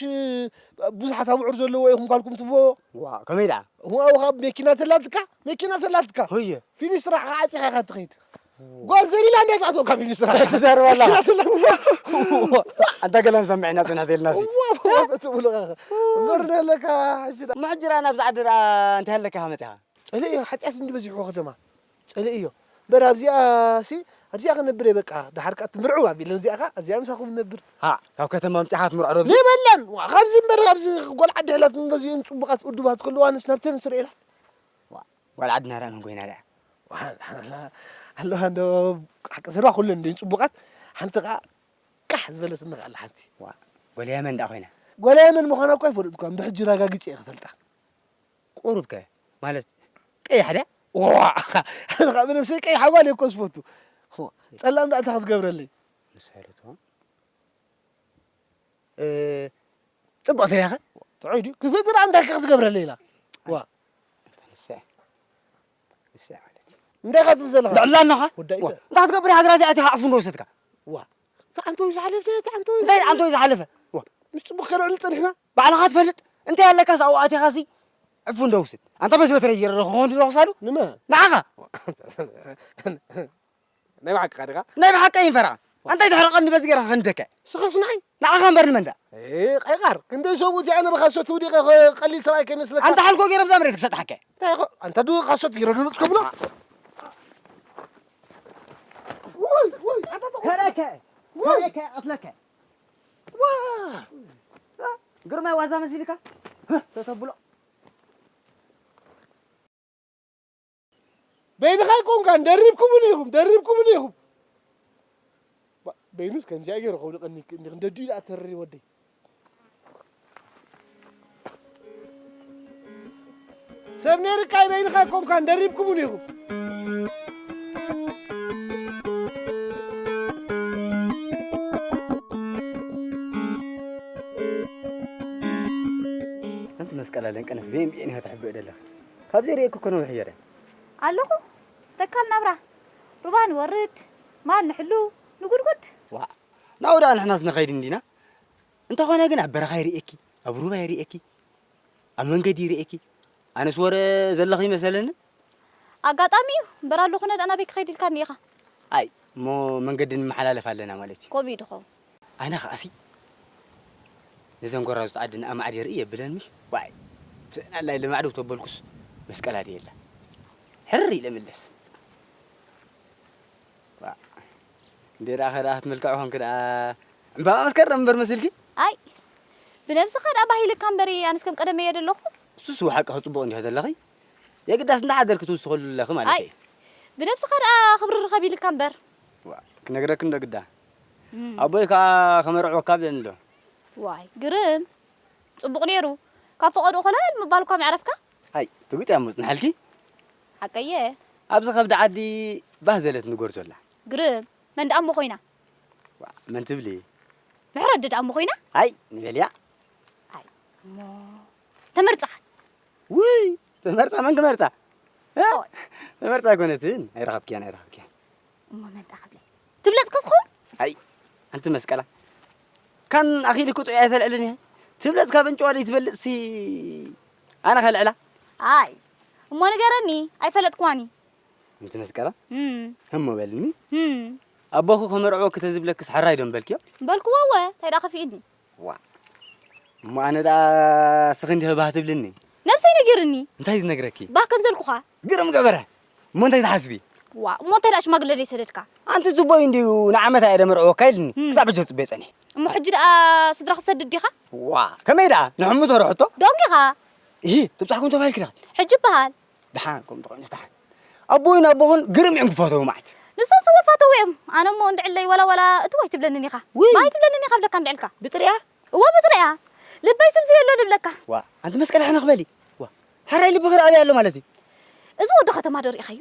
ብዙሓት ኣብዑር ዘለዎ ኢኹም ጓልኩም ትብዎ? ዋ፣ ከመይ ደኣ? እዋ፣ እዋ፣ መኪና ተላትካ? መኪና ተላትካ? ሆየ። ፊኒስትራ ከዓ ዓጺኻ ኢኻ ትኸይድ። ጓል ዘሊላ እንዳ ተኣትወካ ፊኒስትራ። ትዛረብ ኣላ። መኪና ተላትካ። ኣንታ ገለ ንሰምዕ ኢና ጽንሕ ተይልናሲ። እዋ፣ እዋ፣ ትብሉ ኢኻ። እምበር ንህለካ ሕጂ ደኣ። እሞ ሕጂ ደኣ ናብዚ ዓዲ ደኣ እንታይ ኣለካ ኢኻ መጺኻ? ጸሊእ እዮ፣ ሓጢኣት እንዲ በዚሕዎ ከተማ። ጸሊእ እዮ። እምበር ኣብዚኣ ሲ፣ ኣብዚኣ ክነብር እየ በቃ። ደሓር ከኣ ትምርዕው ኣቢለን እዚኣ ከኣ፣ ኣብዚኣ ምሳኹም ነብር። ሃ፣ ካብ ከተማ ኣምጺኻ ትምርዖ ዶ ኣብዚ? ዘይበለን። ዋ፣ ካብዚ እምበር ኣብዚ ጓል ዓዲ ሕላት እንደዚኦም ጽቡቓት እዱባት ከለዋንስ ናብተን ስር ኢላት። ዋ፣ ጓል ዓድና ደኣ መን ኮይና ደኣ? ኣለዋ እንዶ፣ ሓቂ ዘረባ ኩለን እንደ ጽቡቓት፣ ሓንቲ ኸኣ ቃሕ ዝበለትኒ ኸኣ ኣላ ሓንቲ። ዋ፣ ጎልያ መን ደኣ ኮይና? ጎልያ መን ምዃና እኳ ኣይፈለጥኳን፣ ብሕጂ ራጋጊጸ እየ ክፈልጣ። ቁሩብ ከ ማለት ቀያሕ ድያ? ዋ፣ ኣነ ኸኣ ብነብሰይ ቀያሕ ጓል እየ እኮ ዝፈቱ። ዋ፣ ጸላም ደኣ እንታይ ክትገብረለይ? ንሳ ኢለቶ። እ፣ ጽቡቕ ትሪያ ኸ? ጥዑይ ድዩ? ክፍእቲ ደኣ እንታይ ከ ክትገብረለይ ኢላ? ዋ። ኣንታ ንሳ እያ። ንሳ እያ ማለት እዩ። እንታይ ኢኻ ትብል ዘለኻ? ልዕላ ኣለኻ? ወዳኢተ። ዋ፣ እንታይ ክትገብር እያ ሃገራት እያ ኣቲኻ ዕፉ እንዶ ወሰድካ? ዋ። ሰዓንቶ እዩ ዝሓለፈ፣ ሰዓንቶ እዩ እንታይ ዝሓለፈ። ሰዓንቶ እዩ ዝሓለፈ? ዋ። ምስ ጽቡቕ ከነዕልል ጸኒሕና። ባዕልኻ ትፈልጥ። እንታይ ኣለካስ ኣብኡ ኣቲኻሲ ዕፉ እንዶ ውስድ። ኣንታ በስ በትረ ይረኸ ኾን ድሮ ክሳዱ? ንመ? ንዓኻ። ናይ ብሓቅኻ ዲኻ? ናይ ብሓቀይ ይንፈራ። ኣንታ ይትሕረቐኒ በዚ ገይርካ ከንደከ። ስኸስ ንዓይ? ንዓኻ እምበር ንመን ደኣ? ኤ፣ ቀይቃር፣ ክንደይ ሰብኡት ኣነ ብኻሶት ውዲቐ ኸ-፣ ቀሊል ሰብኣይ ከይመስለካ። ኣንታ ሓልኮ ገይሮም ዛምሬት ክሰጥሓከ። እንታይ ኢኹ? ኣንታ ዱ ኻሶት ገይረ ድሉጽ ከብሎ? ወይ፣ ወይ፣ ኣንታ ተኾ-፣ ተረከ፣ ወይ። ተረከ፣ ቀትለከ። ዋ! ግርማይ ዋዛ መሲልካ? ተተብሎ። በይንኻ ኣይኮንካን፣ ደሪብኩምኒ ኢኹም፣ ደሪብኩምኒ ኢኹም። ባ-፣ በይኑስ ከምዚኣ ገይሩ ከውድቐኒ፣ እንዲ-፣ እንደዲኡ ደኣ ተረሪ ወደይ። ሰብ ነይርካ፣ በይንኻ ኣይኮንካን፣ ደሪብኩምኒ ኢኹም። ሓንቲ መስቀል ኣለንቀነስ ብኤን ብኤን ኢኻ ተሕብኦ ዘለኻ። ካብ ዘይርእየኪ እኮ ነዊሕ እየ ደ። ኣለኹ። ተካል ናብራ። ሩባ ንወርድ፣ ማል ንሕሉ፣ ንጉድጉድ። ዋእ፣ ናብኡ ደኣ ንሕናስ ንኸይድ እንዲና። እንተኾነ ግን ኣብ በረኻ ይርእየኪ፣ ኣብ ሩባ ይርእየኪ፣ ኣብ መንገዲ ይርእየኪ። ኣነስ ወረ ዘለኺ ይመሰለኒ። ኣጋጣሚ እዩ እምበር፣ ኣለኹነ ደኣ ናበይ ክኸይድ ኢልካኒ ኢኻ? ኣይ፣ እሞ መንገዲ ንመሓላለፍ ኣለና ማለት እዩ። ከምኡ እዩ ድኸውን። ኣነ ኸኣሲ ነዘን ጎራዙት ዓዲ ንኣማዕዲረ እየ ብለን ምሽ? ዋይ፣ ብስእና ኣላይ ልማዕደው ተበልኩስ መስቀል ኣድየላ። ሕርር ኢለ ምለስ። ዋ፣ እንዴ ደኣ ኸ ደኣ ክትመልክዕ ኾንክ ደኣ ዕምባባ መስከረም እምበር መሲልኪ? ኣይ፣ ብነብስኻ ደኣ ባሂልካ እምበሪ፣ ኣነስ ከም ቀደመይ እየ ደለኹ። እሱስ ሓቂ ኸጽቡቕ እንዲኻ ዘለኺ። የግዳስ እንዳሓደርኪ ትውስኸሉ ኣለኺ ማለት ኣይ፣ እዩ። ብነብስኻ ደኣ ክብሪ ርኸብ ኢልካ እምበር። ዋ፣ ክነግረኪ እንዶ ግዳ። እም። ኣቦይ ከኣ ከመርዕወካ ብለኒ ኣሎ። ዋይ፣ ግርም። ጽቡቕ ነይሩ። ካብ ፈቐድኡ ኮለል ምባል እኳ መዕረፍካ። ኣይ፣ ትግጥ እያ ምጽንሐልኪ። ሓቀየ። ኣብዚ ከብዲ ዓዲ ባህ ዘለት ንጎርዞ ኣላ። ግርም። መን ደኣ እሞ ኮይና? ዋ፣ መን ትብሊ? ምሕረዲ ደኣ እሞ ኮይና? ኣይ፣ ንበልያ። ኣይ፣ እሞ ተመርጻ ኸ? ውይ፣ ተመርጻ መን ክመርጻ? እ? ኦይ። ተመርጻ ኣይኮነትን። ኣይረኸብክያን፣ ኣይረኸብክያን። እሞ መን ደኣ ክብለይ? ትብለጽ ክትኸውን? ኣይ፣ ኣንቲ መስቀላ። ካን ኣኺልኪ ጥዑይ ኣይተልዕልን እየ። ትብለጽ ካብ እንጭዋ ደይ ትበልጽሲ ኣነ ከልዕላ? ኣይ፣ እሞ ንገረኒ፣ ኣይፈለጥክዋን እዩ። ኣንቲ መስቀላ? እም። ህሞ በልኒ። እም። ኣቦኺ ከመርዕወኪ ተዝብለክስ ሕራይ ዶ ምበልክዮ? በልክዎ እወ፣ እንታይ ደኣ ከፊእኒ? ዋ። እሞ ኣነ ደኣ ስኺ እንዲኺ ባህ ትብልኒ? ነብሰይ ነጊርኒ። እንታይ ዝነግረኪ? ባህ ከም ዘልኩኻ። ግርም ገበረ። እሞ እንታይ ትሓስቢ? ዋ፣ እሞ እንታይ ደኣ ሽማግለ ደይሰደድካ? ኣንቲ ጽቡይ እንድዩ ንዓመታ እየ ደመርዕወካ ኢልኒ። እም። ክሳብ ሕጂ ጽቡየ ጸኒሐ። እሞ ሕጂ ደኣ ስድራ ክትሰድድ ዲኻ? ዋ፣ ከመይ ደኣ? ንሕሙ ተረሕቶ? ደንጊኻ። እሂ፣ ትብጻሕኩም ተባሂልኪ ዲኻ? ሕጂ ይበሃል። ደሓን፣ ከምኡ ተኾይኑስ ደሓን። ኣቦይን ኣቦኽን ግርም እዮም ክፋተዉ መዓት። ንሶም ስወ ፋተዉ እዮም። ኣነ እሞ እንድዕለይ ዋላ ዋላ እትው ኣይትብለንን ኢኻ። ውይ። ባይ ትብለንን ኢኻ ብለካ እንድዕልካ። ብጥሪያ? እወ ብጥሪያ። ልበይ ስም ዝየሎ ንብለካ። ዋ፣ ኣንቲ መስቀል ሕነ ክበሊ። ዋ፣ ሕራይ ልቢ ክርኣዊ ኣሎ ማለት እዩ። እዚ ወዲ ከተማ ዶ ርኢኻዮ?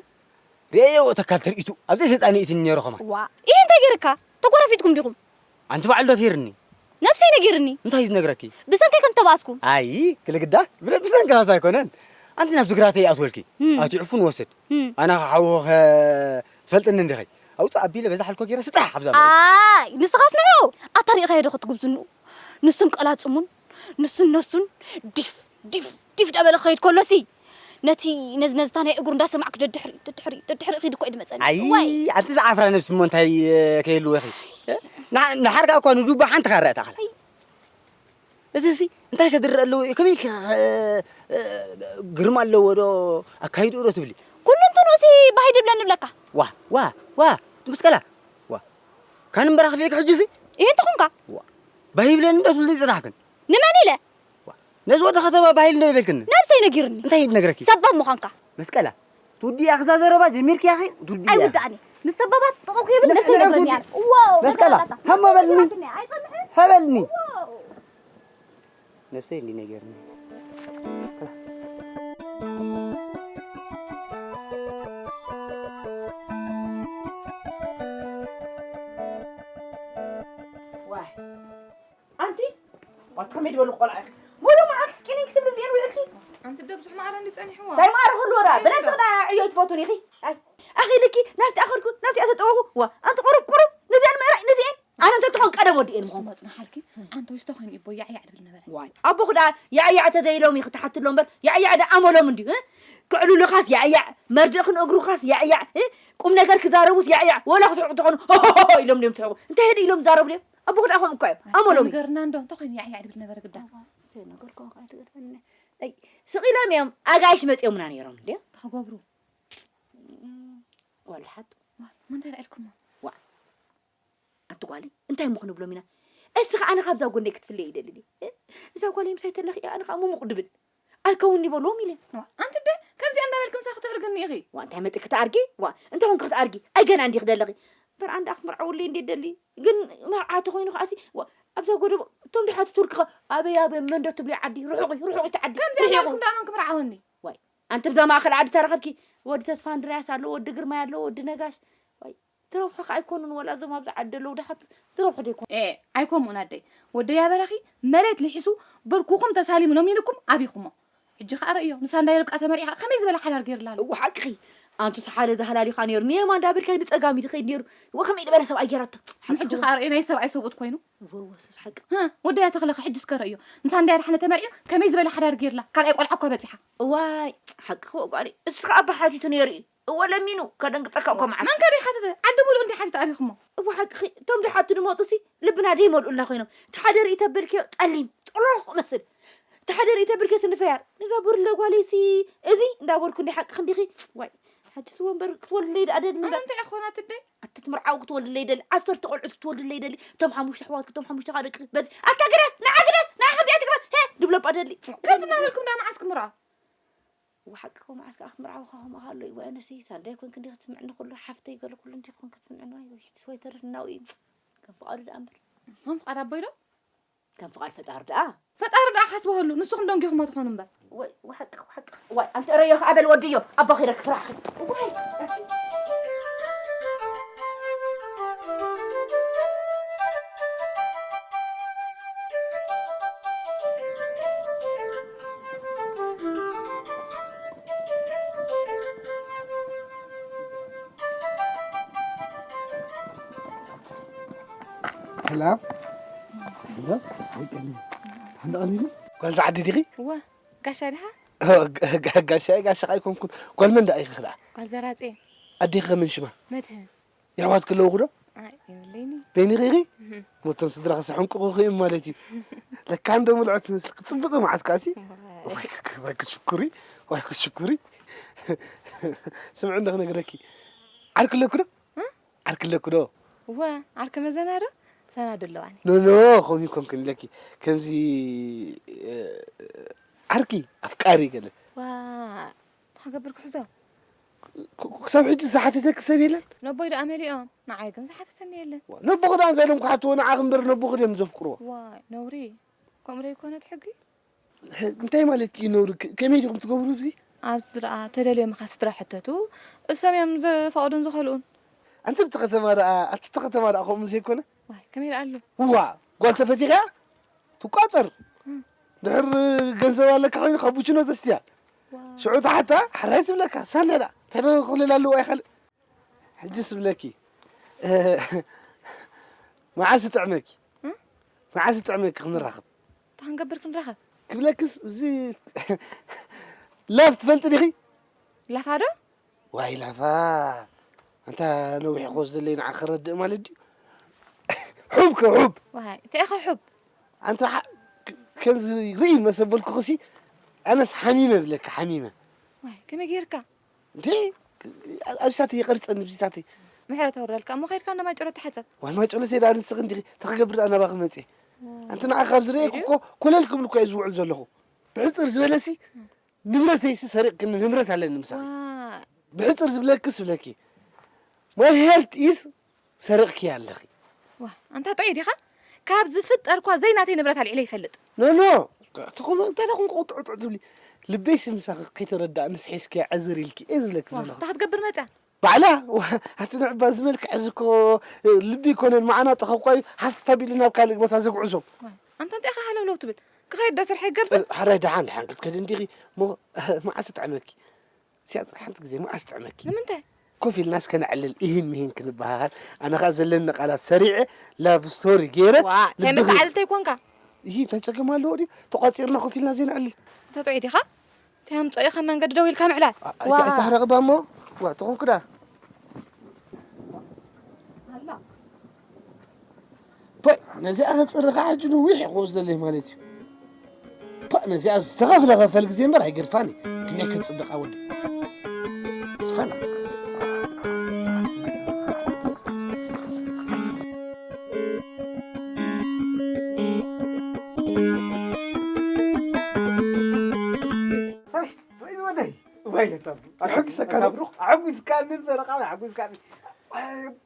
ርእየዮ ተካል ትርኢቱ። ኣብ ዘይሰልጣን ይእትኒ ነይሩ ኸማን። ዋ፣ ይሄ እንታይ ገይርካ? ተጎራፊትኩም ዲኹም? ኣንቲ በዓል ዶ ፌርኒ? ነብሰይ ነጊርኒ። እንታይ እዩ ዝነግረኪ? ብሰንከይ ከም ተባእስኩ። ኣይ፣ ክልግዳ፣ ብለ-፣ ብሰንኪ ኻስ ኣይኮነን። ኣንቲ ናብቲ ግራተይ ይኣትወልኪ። እም። ኣቲ ዕፉን ወስድ። እም። ኣና ኸሓውኸ ትፈልጥኒ እንዲኺ። ኣውፅእ ኣቢለ በዛ ሓልኮ ገይረ ስጣሕ ኣብዛ መሬት። ኣይ፣ ንስኻስ ንዑ። ኣታ ሪኢኻዮ ዶ ክትጉብዝንኡ? ንሱን ቀላጽሙን፣ ንሱን ነብሱን ዲፍ፣ ዲፍ፣ ዲፍ ዳበለ ክኸይድ ከሎሲ፣ ነቲ ነዝነዝታ ናይ እግሩ እንዳሰማዕኩ ደድሕሪ፣ ደድሕሪ፣ ደድሕሪ ኺድ እኮ እዩ ድመጸኒ። ኣይ፣ ዋይ። ኣንቲ ዝዓፍራ ነብሲ እሞ እንታይ፣ እ፣ ከይህልወኺ? እ? ንሓ-፣ ንሓርካ እኳ ንዱባ ሓንቲ ካራ እያ ተኣኽላ። ኣይ። እዚሲ እንታይ ከድርእ ኣለዎ እዩ? ከመይ ኢልኪ ኸ-፣ እ፣ ግርማ ኣለዎ ዶ ኣካይድኡ ዶ ትብሊ? ኩሉ እንትንኡሲ ባህ ይድብለኒ እብለካ። ዋ፣ ዋ፣ ዋ፣ ትምስቀላ። ዋ። ካን እምበራ ክፍለኪ ሕጂሲ? ይሄ እንተኾንካ? ዋ። ባህ ይብለኒ ዶ ትብሊ ዝጸናሕክን? ንመን ኢለ? ዋ። ነዚ ወዲ ከተማ ባህ ኢሉ ዶ ይበልክኒ? ነብሰይ ነጊርኒ። እንታይ እዩ ዝነግረኪ? ሰባብ ምዃንካ። መስቀላ። ትውዲ እያ ክዛ ዘረባ ጀሚርክ ያኺ ትውዲ እያ። ኣይውዳእኒ። ምስ ሰባባት ጠጠው ክብል ነፍሰይ ነብረኒ እያ። እዋ፣ መስቀላ፣ ሃሞ በልኒ። ኣይጸንሕን። ሃበልኒ። ነፍሰይ እንዲ ነገርኒ። ዋይ። ኣንቲ፣ ዋት ከመይ ዝበሉ ቆልዓ ኢኺ? ሙሉ መዓልቲ ስኪኒንግ ክትብሊ እዚአን ውዕልኪ? ኣንቲ ዶ ብዙሕ መኣረ እንዲ ጸኒሕዎ? እንታይ መኣረ ክህልዎ ደኣ? ብናይ ስቕዳ ዕዮ ኣይትፈቱን ኢኺ? ኣይ፣ ኣኺ ልኪ ናብቲ ኣኸድኩ፣ ናብቲ ኣተጠወኹ። ዋ፣ ኣንቲ ቁሩብ፣ ቁሩብ፣ ነዚአን ምእራይ፣ ነዚአን። ኣነ እንተ ትኾን ቀደም ወዲኤን እሱ ምኾንኩ። መጽናሓልኪ፣ ኣንተ ወይስ ተኾይኑ ይቦ ያዕ ያዕ ድብል ነበረ። ዋይ፣ ኣቦኹ ደኣ ያዕ ያዕ ተዘይሎም እዩ ክትሓትሎ እምበር፣ ያዕ ያዕ ደኣ ኣመሎም እንድዩ፣ እ? ክዕልሉኻስ ያዕ ያዕ፣ መርድእ ክንእግሩኻስ ያዕ ያዕ፣ እ? ቁም ነገር ክዛረቡስ ያዕ ያዕ፣ ወላ ክስሕቁ እንተኾኑ፣ ሆ፣ ሆ፣ ሆ፣ ሆ ኢሎም ድዮም ዝስሕቁ። እንታይ ኢሎም ዝዛረቡ ድዮም? ኣቦኹ ደኣ ከምኡ እኳ እዮም። ኣይ፣ ኣመሎም እዩ። ነገርና እንዶ እንተኾይኑ ያዕ ያዕ ድብል ነበረ ግዳ። ኣዋ፣ ዘይነገርኩም ከኣ ትገርፈኒ። ኣይ፣ ስቕ ኢሎም እዮም። ኣጋይሽ መጺኦምና ነይሮም እንድዮም። እንታይ ክገብሩ? እም፣ ጓል ሓቱ። ዋይ፣ እሞ እንታይ ኢልኩሞ? ዋ። ኣንቲ ጓለይ፣ እንታይ እሞ ክንብሎም ኢና? እስኻ ኣነ ካብዛ ጎነይ ክትፍለይ ይደሊ ድየ? እ? እዛ ጓለይ ምሳይ ተለኺ ኣነ ኸኣ ምሙቕ ድብል። ኣይከውን ይበልዎም ኢለ። ዋ፣ ኣንቲ ኣደ፣ ከምዚኣ እንዳበልኪ ምሳኺ ተእርግኒ ኢኺ። ዋ፣ እንታይ መጢ ክትኣርጊ? ዋ፣ እንታይ ኮንኪ ክትኣርጊ? ኣይ ገና እንዲ ክደለኺ። እምበር ኣንዳ ክትምርዓውለይ እንዴ ደሊ። ግን መርዓ ተኾይኑ ከኣሲ፣ ዋ፣ ኣብዛ ጎደቦ፣ እቶም ድሓት ቱርኪ ኸ፣ ኣበይ፣ ኣበይ፣ መንዶ ትብሊ ዓዲ፣ ርሑቕ እዩ፣ ርሑቕ እቲ ዓዲ፣ ከምዚኣ ርሒቑ። እንዳበልኩም ደኣ መን ክምርዓወኒ? ዋይ፣ ኣንቲ ብዛ ማእኸል ዓዲ ተረኸብኪ፣ ወዲ ተስፋ እንድርያስ ኣሎ፣ ወዲ ግርማይ ኣሎ፣ ወዲ ነጋሽ። ዋይ፣ ትረብሑ ከ ኣይኮኑን፣ ወላ እዞም ኣብዚ ዓዲ ዘለዉ ድሓት ትረብሑ ዶ ይኮኑ? ኤ፣ ኣይኮምኡን ኣደይ። ወደይ ኣበራኺ መሬት ልሒሱ ብርኩኹም ተሳሊሙ ሎሚንኩም ኣቢኹሞ። ሕጂ ከኣ ረእዮ፣ ንሳ እንዳ ርብቃ ተመሪዓ ከመይ ዝበለ ሓዳር ገይርላ ኣሎ። እወ ሓቅኺ። ኣንቱስ ሓደ ዝሃላሊኻ ነይሩ፣ ንየማን እንዳበልካ ንጸጋም እዩ ዝኸይድ ነይሩ። እወ ከመይ ዝበለ ሰብኣይ ገይራቶ። ሕጂ ከኣ ረእዮ፣ ናይ ሰብኣይ ሰብኡት ኮይኑ። እወ፣ እወ፣ እሱስ ሓቂ። ህ፣ ወደይ ኣተኽለኸ ሕጂ እስከ ረእዮ። ንሳ እንዳ ድሓነ ተመሪዑ ከመይ ዝበለ ሓዳር ገይርላ። ካልኣይ ቆልዓ እኳ በጺሓ። እዋይ፣ ሓቅኺ ወጓለይ። እሱ ከኣ ኣባ ሓቲቱ ነይሩ እዩ። እወ ለሚኑ ከደንግጸካ እኮ መዓት። መን ከ ደይሓተተ? ዓዲ ሙሉእ እንድዩ ሓቲቱ ኣቢኹሞ። እወ ሓቅኺ፣ እቶም ደይሓቱ ድመጹሲ ልብና ደይመልኡልና ኮይኖም። እቲ ሓደ ርኢ ተበልክዮ ጠሊም፣ ጭሩቕ መስል። እቲ ሓደ ርኢ ተበልክዮ ስኒ ፈያር። ነዛ ብርለ ጓለይሲ እዚ እንዳበልኩ እንዲ ሓቅኺ እንዲኺ። ዋይ፣ ሕጂስ እወ እምበር ክትወልድለይ ደኣ ደሊ እምበር። እንታይ ኢኾና ትደይ? ኣቲ ትምርዓው ክትወልድለይ ደሊ። ዓሰርተ ቆልዑት ክትወልድለይ ደሊ። እቶም ሓሙሽተ ኣሕዋትኪ፣ እቶም ሓሙሽተ ደቅኺ። በዚ ኣታ ግደፍ፣ ንዓ ግደፍ፣ ንዓ ከምዚኣ ትግበር። ሄ፣ ድብለባ ደሊ። ከምዚ እናበልኩም ደኣ መዓስ ክምርዖ? ወሓቂ ከ መዓስ ከኣ ክትምርዓው ከ ከምኡ ከ ኣሎ እዩ። ወይ ኣነሲ ሳንዳይ ኮንክ እንዲኺ ክትስምዕኒ ኩሉ ሓፍተይ ገለ ኩሉ እንዲኺ ኮንክ ክትስምዕኒ ወይ ወይ ሕትስ ወይ ተርፍ እናው እዩ። ከም ፍቓዱ ደኣ እምበር። ከም ፍቓድ ኣቦይ ዶ? ከም ፍቓድ ፈጣሪ ደኣ። ፈጣሪ ደኣ ሓስበሉ። ንስኹም ደንጊኹሞ ትኾኑ እምበር። ወይ ወሓቂ ወሓቂ። ወይ ኣንቲ ረዮ ከኣ በል ወድዮ። ኣቦኺ ረክ ስራሕ። ወይ። ሰላም። እንዳ? ኣይቀኒ። ሓንዳ ቀሊሉ? ጓል ዝዓዲ ዲኺ? እወ፣ ጋሻ ዲኻ? ኦ፣ ጋ-፣ ጋ-፣ ጋሻ፣ ጋሻ ኣይኮንኩን። ጓል መን ደኣ ኢኺ ኽድኣ? ጓል ዘራጼ። ኣዴኺ ከመን ሽማ? መድህን። የሕዋት ክለውኹ ዶ? ኣይ፣ የብለይኒ። በይንኺ ኢኺ? እህ። ሞቶም ስድራኺ ሰሕንቁኹ እዮም ማለት እዩ። ለካ እንዶ ምልዖት ትመስሊ። ክጽብቕ መዓት ከኣሲ። እዋይ። ዋይ ክት-፣ ዋይ ክትሽኩሪ፣ ዋይ ክትሽኩሪ። ስምዒ እንዶ ክነግረኪ። ዓርኪ ኣለኩ ዶ? እ? ዓርኪ ኣለኩ ዶ? እወ፣ ዓርኪ መዘና ዶ? ሰናዱ ኣለዋኒ። ኖ፣ ኖ፣ ከምኡ ይኮንክን ኢለኪ። ከምዚ፣ እ፣ ዓርኪ፣ ኣፍቃሪ ገለ። ዋ፣ እንታይ ክገብር ክሕዞ? ክ-፣ ክ-፣ ክሳብ ሕጂ ዝሓተተኪ ሰብ የለን? ነቦይ ደኣ መሊኦም፣ ንዓይ ግን ዝሓተተኒ የለን። ዋ፣ ነቦኺ ደኣ እንተ ኢሎም ክሓትዎ ንዓኺ እምበር ነቦኺ ድዮም ዘፍቅርዎ? ዋይ፣ ነውሪ። ከምኡ ዶ ይኮነ እቲ ሕጊ? ህ-፣ እንታይ ማለትኪ እዩ ነውሪ? ከ-፣ ከመይ ዲኹም ትገብሩ ኣብዚ? ኣብዚ ደኣ ተደልዮም ኢኻ ስድራ ሕተቱ፣ እሶም እዮም ዝፈቕዱን ዝኸልኡን። ኣንቲ ኣብቲ ከተማ ደኣ፣ ኣብቲ ከተማ ደኣ ከምኡ ዘይኮነ? ዋይ፣ ከመይ ደኣ ኣሎ? ዋ፣ ጓል ተፈቲኻ ትቋጸር። እም። ድሕር ገንዘብ ኣለካ ኮይኑ ካቡችኖ ተስትያ። ዋው። ሽዑ ተሓታ፣ ሕራይ ትብለካ፣ ሳንደዳ፣ እንታይ ዶ ክልል ኣለዎ ኣይኻልእ? ሕጂ ስብለኪ፣ እ፣ መዓስ ይጥዕመኪ? እም? መዓስ ይጥዕመኪ ክንራኸብ? እንታይ ክንገብር ክንራኸብ? ክብለክስ፣ እዚ ላፍ ትፈልጢ ዲኺ? ላፋ ዶ? ዋይ ላፋ፣ ኣንታ ነዊሕ እኮ ዘለይ ንዓ ክረድእ ማለት ድዩ? ሑብ ከ ሑብ። ዋይ፣ እንታይ ኢኻ ሑብ? ኣንታ ሓ-፣ ከ-፣ ከምዚ ርኢ መሰበልኩ ክሲ፣ ኣነስ ሓሚመ ብለካ፣ ሓሚመ። ዋይ፣ ከመይ ጌርካ? እንዴ፣ ኣብሳተይ ይቐርጸኒ፣ ብዚታተይ። ምሕረት ኣውርደልካ፣ እሞ ኸይድካ እንዳ ማይ ጨሎ ተሓጸብ። ዋይ፣ ማይ ጨሎተይ ደኣ ንስኺ እንዲኺ፣ እንታይ ክገብር ደኣ ናባኺ መጽየ? ዋይ። ኣንቲ ንዓኺ ካብ ዝርእየኩ ኢሉ? እኮ፣ ኮለል ክብል እኮ እየ ዝውዕል ዘለኹ። ብሕጽር ዝበለሲ፣ እም። ንብረተይሲ ሰሪቕክኒ፣ ንብረት ኣለኒ ምሳኺ። ዋይ። ብሕጽር ዝብለክስ ዝብለኪ፣ my heart is ሰረቕኪ ኣለኺ። ዋ ኣንታ ጥዑይ ዲኻ? ካብ ዝፍጠር እኳ ዘይናተይ ንብረት ኣልዒለ ይፈልጥ። ኖኖ፣ ትኹም እንታይ ደኹም ቁጥዑጥዑ ትብሊ? ልበይ ስምሳኺ ከይተረዳእንስ ሒዝኪ ዕዝር ኢልኪ እየ ዝብለኪ ዘለኹ። እንታይ ክትገብር መፅያ? ባዕላ ኣቲ ንዕባ ዝመልክዕ እዚ እኮ ልቢ ይኮነን መዓናጥኸ እኳ እዩ ሓፍ ኣቢሉ ናብ ካልእ ቦታ ዘጉዕዞ። ኣንታ እንታይ ኢኻ ሃለውለው ትብል? ክኸይድ ዶ ስርሐ ይገብር? ሓራይ ደሓን ደሓን ክትከዲ እንዲኺ እሞ መዓስ ጥዕመኪ? ሲያጥር ሓንቲ ግዜ መዓስ ጥዕመኪ? ንምንታይ? ኮፍ ኢልና እስከ ነዕልል ኢሂን ምሂን ክንበሃሃል ኣነ ኸኣ ዘለኒ ቃላት ሰሪዐ ላቭ ስቶሪ ገይረ ዋ እንታይ ልብኺ መተዓልልተይ ኮንካ? ይሂ እንታይ ጸገም ኣለዎ ድዩ? ተቋጺርና ኮፍ ኢልና ዘይነዕልል? ተጥዑይ ዲኻ? እንታይ ኣምጸኢኻ መንገዲ ደው ኢልካ ምዕላል? ዋ ኣይትሕረቕባ እሞ ዋ ተኾንኩዳ ፖይ ነዚኣ ክፅርኻ ሕጂ ነዊሕ እዩ ክወስደለይ ማለት እዩ። ፓ ነዚኣ ዝተኸፍለ ኸፈል ግዜ እምበር ኣይገድፋን እዩ። ክንደይ ክትፅብቕ ኣወዲ ይፅፋን ወይ ወደይ ወይ ተቡ ኣሕጉሰካ ብሩኽ ኣሕጉስካኒ ፈረቓ ኣሕጉስካኒ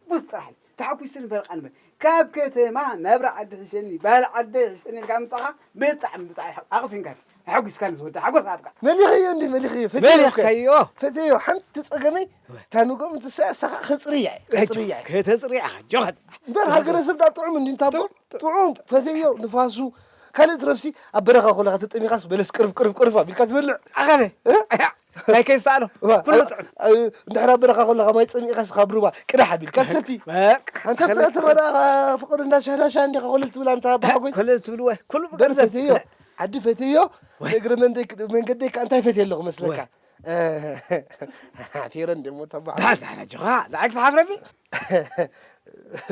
ቡስ ጥራሕ ተሓጒሰ ንበረቓ ንበል ካብ ከተማ ናብራ ዓዲ ሕሸኒ ባህሊ ዓዲ ሕሸኒ ኢልካ ምጻኻ ብጣዕሚ ብጣዕሚ ኣቕሲንካ ኣሕጒስካ ንዝወደ ሓጎስ ኣብካ መሊኸዮ እንዲ መሊኸዮ ፈትዮ መሊኽካዮ ፈትዮ ሓንቲ ጸገመይ ታንጎም ትሰያ ሰኻ ክጽርያ ክጽርያ ከተጽርያ ጆኸት እምበር ሃገረ ሰብ ዳ ጥዑም እንዲ እንታቦ ጥዑም ፈትዮ ንፋሱ ካልእ ትረፍሲ ኣብ በረኻ ኮለኻ ተጠሚኻስ በለስ ቅርፍ ቅርፍ ቅርፍ ኣቢልካ ትበልዕ ኣኸለ እንታይ ከይሰኣሎ ኩሉ ጥዑም እንድሕር ኣብ በረኻ ከለኻ ማይ ጸሚእኻስ ካብ ሩባ ቅዳሕ ኣቢልካ ትሰቲ ኣንተ ተመዳ ፍቕር እንዳ ሻዳሻ እንዲኻ ኮለል ትብል ኣንታ ኣባሓጎይ ኮለል ትብል ወይ ኩሉ በል ፈትዮ ዓዲ ፈትዮ እግሪ መንገደይ ከ እንታይ ፈትየ ኣለኹ መስለካ ሓፊረ እንደ ሞታ ኣባሓጎይ ዳሕና ጆኻ ንዓይ ክትሓፍረኒ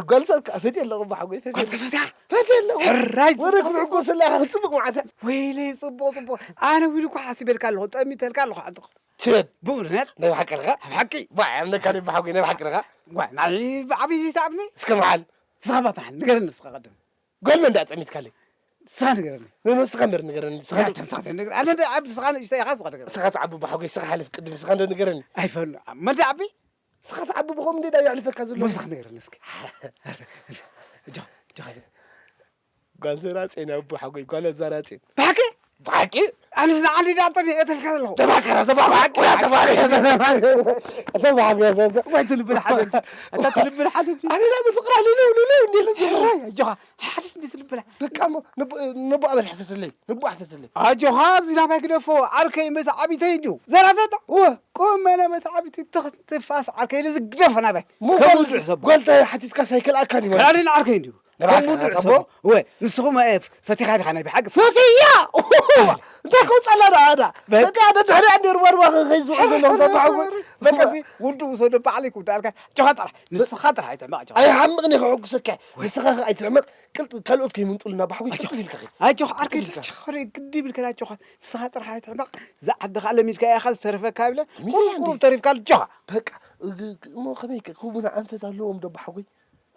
ጓል ሰብ ከዓ ፈትየ ኣለኹ ባሓጎይ ፈትየ ጓል ሰብ ፈትያ ፈትየ ኣለኹ ሕራይ ወረ ክብሕጎ ስላ ኢኻ ክፅብቕ መዓት ወይለይ ፅቡቕ ፅቡቕ ኣነ ዊሉ እኳ ሓሲበልካ ኣለኹ ጠሚተልካ ኣለኹ ዓጥቕ ትበል ብእውነት ናይ ብሓቂ ርኻ ኣብ ሓቂ ባ ያምነካ ደ ባሓጎይ ናይ ብሓቂ ርኻ ጓ ናይ ብዓብዪ ይስዕብኒ እስከ መዓል ንስኻ ባታሕል ንገረኒ ንስኻ ቀደም ጓል መን ደኣ ጠሚትካለይ ንስኻ ንገረኒ ንስኻ እምበር ንገረኒ ንስኻ ዓቢ ንስኻ ንእሽተይ ኢኻ ንስኻ ንገረኒ ንስኻ ንገረኒ ኣይፈሉ መን ዓቢ ንስኻ ትዓቢ ብኸም እንደ ዳዩ ኣሕልፈካ ዘሎ ንስኻ ንገረኒ እስኪ እጆ እጆ ጓል ዘራጼን ኣቦ ሓጎይ ጓል ዘራጼን ብሓቂ ብሓቂ ኣነስ ንዓንዲ ዳጠም እየ እተልካ ዘለኹ ተባከራ ተባባቂ ተባሪ ተባባቂ ወይ ትልብል ሓደ ኣታ ትልብል ሓደ ኣነ ናብ ፍቅራ ልለው ልለው እንዴ ለዘራ ኣጆኻ ሓደ እንዴ ትልብል በቃ ነቦ ኣበል ሕሰስለይ ነቦ ሕሰስለይ ኣጆኻ እዚ ናባይ ግደፎ ዓርከይ መተዓቢተይ እንዲሁ ዘራዘ ዶ እወ ቁመ መተዓቢተይ ትፋስ ዓርከይ ዝግደፎ ናባይ ከም ውዱዕ ሰብ ጓልታ ሓቲትካ ሳይክል ኣካን ይመ ከላልን ዓርከይ እንዲሁ ንባዕልካ ንዓኻ እሞ እወ ንስኹም ኣየ ፈቲኻ ዲኻ ናይ ብሓቂ ፈትያ እንታይ ከውፃላ ዳ ኣዳ በቃ ደድሕሪ ኣንዴ ርባርባ ከኸይ ዝውዕ ዘለኹ ተባሕጎ በቃ እዚ ውድኡ ሰዶ ባዕለይ ክውዳልካ ጆኻ ጥራሕ ንስኻ ጥራሕ ኣይትሕማቕ ጆኻ ኣይሓምቕኒ ከሕጉሰካ ንስኻ ከ ኣይትሕመቕ ቅልጥ ካልኦት ከይምንጡልና ባሕጎይ ቅልጥፍ ኢልካ ኸይድ ኣጆኻ ዓርከይ ጆኻ ግዲ ይብልከላ ጆኻ ንስኻ ጥራሕ ኣይትሕመቕ ዝዓድኻ ለሚድካ ኢኻ ዝተረፈካ ይብለ ቁሩብ ተሪፍካ ጆኻ በቃ እሞ ከመይ ክቡና ኣንፈት ኣለዎም ዶ ባሕጎይ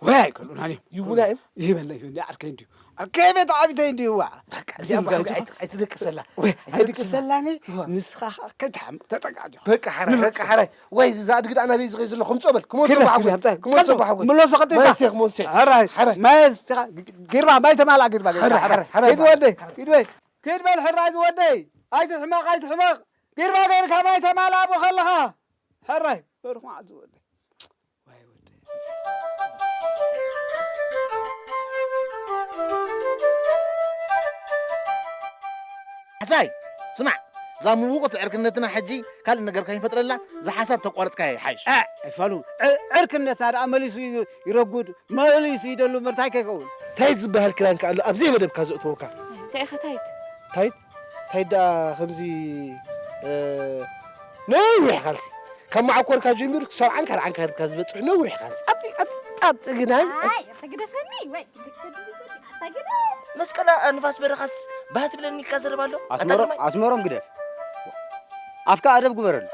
ወይ ኣይከልኡናን እዮም። ይቡና እዮም። ይበለ ይበለ ዓርከይ እንዲዩ። ዓርከይ ቤት ዓቢተይ እንዲዩ ዋ። በቃ እዚኣ ዝብል ባህሪ ጋር ኣይት- ኣይትደቅሰላ። ወይ ኣይትደቅሰላ። ኣይድቅሰላኒ ዋ። ንስኻ ኸዓ ከይትሓምቕ ተጠንቀቕ ጆኻ። በቃ ሓራይ በቃ ሓራይ። ወይ እዛ ኣድግዳ ናበይ ዝኸይ ዘሎ ክምጾ በል ክመጾ ክዳ- ባሕጎ ክዳ- ክመጾ ክዳ- ባሕጎ። ምሎ ሰኸጥ ኢልካ። መሴ ክመሴ። ሓራይ ሓራይ። ማይ እስኻ ግ- ጊርባ ማይ ተማልኣ ጊርባ ጌርካ ሓራይ ሓራይ። ሓራይ ሓራይ። ኪድ ወደይ ኪድ ወይ ኪድ በል ሕራይ ዝወደይ ኣይትሕመቕ ኣይትሕመቕ ጊርባ ጌርካ ማይ ተማልኣ ብኸለኻ ሕራይ በርኹ መዓት ዝወደይ። ሓሳይ ስማዕ እዛ ምውቕቲ ዕርክነትና ሕጂ ካልእ ነገር ከይንፈጥረላ እዛ ሓሳብ ተቋረፅካያ ይሓይሽ። ፋሉ ዕርክነትና ደኣ መሊሱ ይረጉድ መሊሱ ይደሉ ምርታይ ከይከውን። ታይት ዝበሃል ክዳንካ ኣሎ ኣብ ዘይመደብካ ዘእተወካ። እንታይ ኢኻ ታይት? ታይት ታይት ደኣ ከምዚ ነዊሕ ካልሲ ካብ መዓኮርካ ጀሚሩ ክሳብ ዓንካር ዓንካርካ ዝበፅሕ ነዊሕ ካልሲ ኣቲ ኣቲ ኣቲ ግናይ ኣይ ተግደፈኒ ወይ ተግደፈኒ ኣታ ግደ መስቀላ ንፋስ በረኻስ ባህ ትብለኒ ኢልካ ዘረባ ኣሎ ኣታ ኣስመሮም ግርማይ ኣስመሮም ግደፍ ኣፍካ ኣደብ ግበረሉ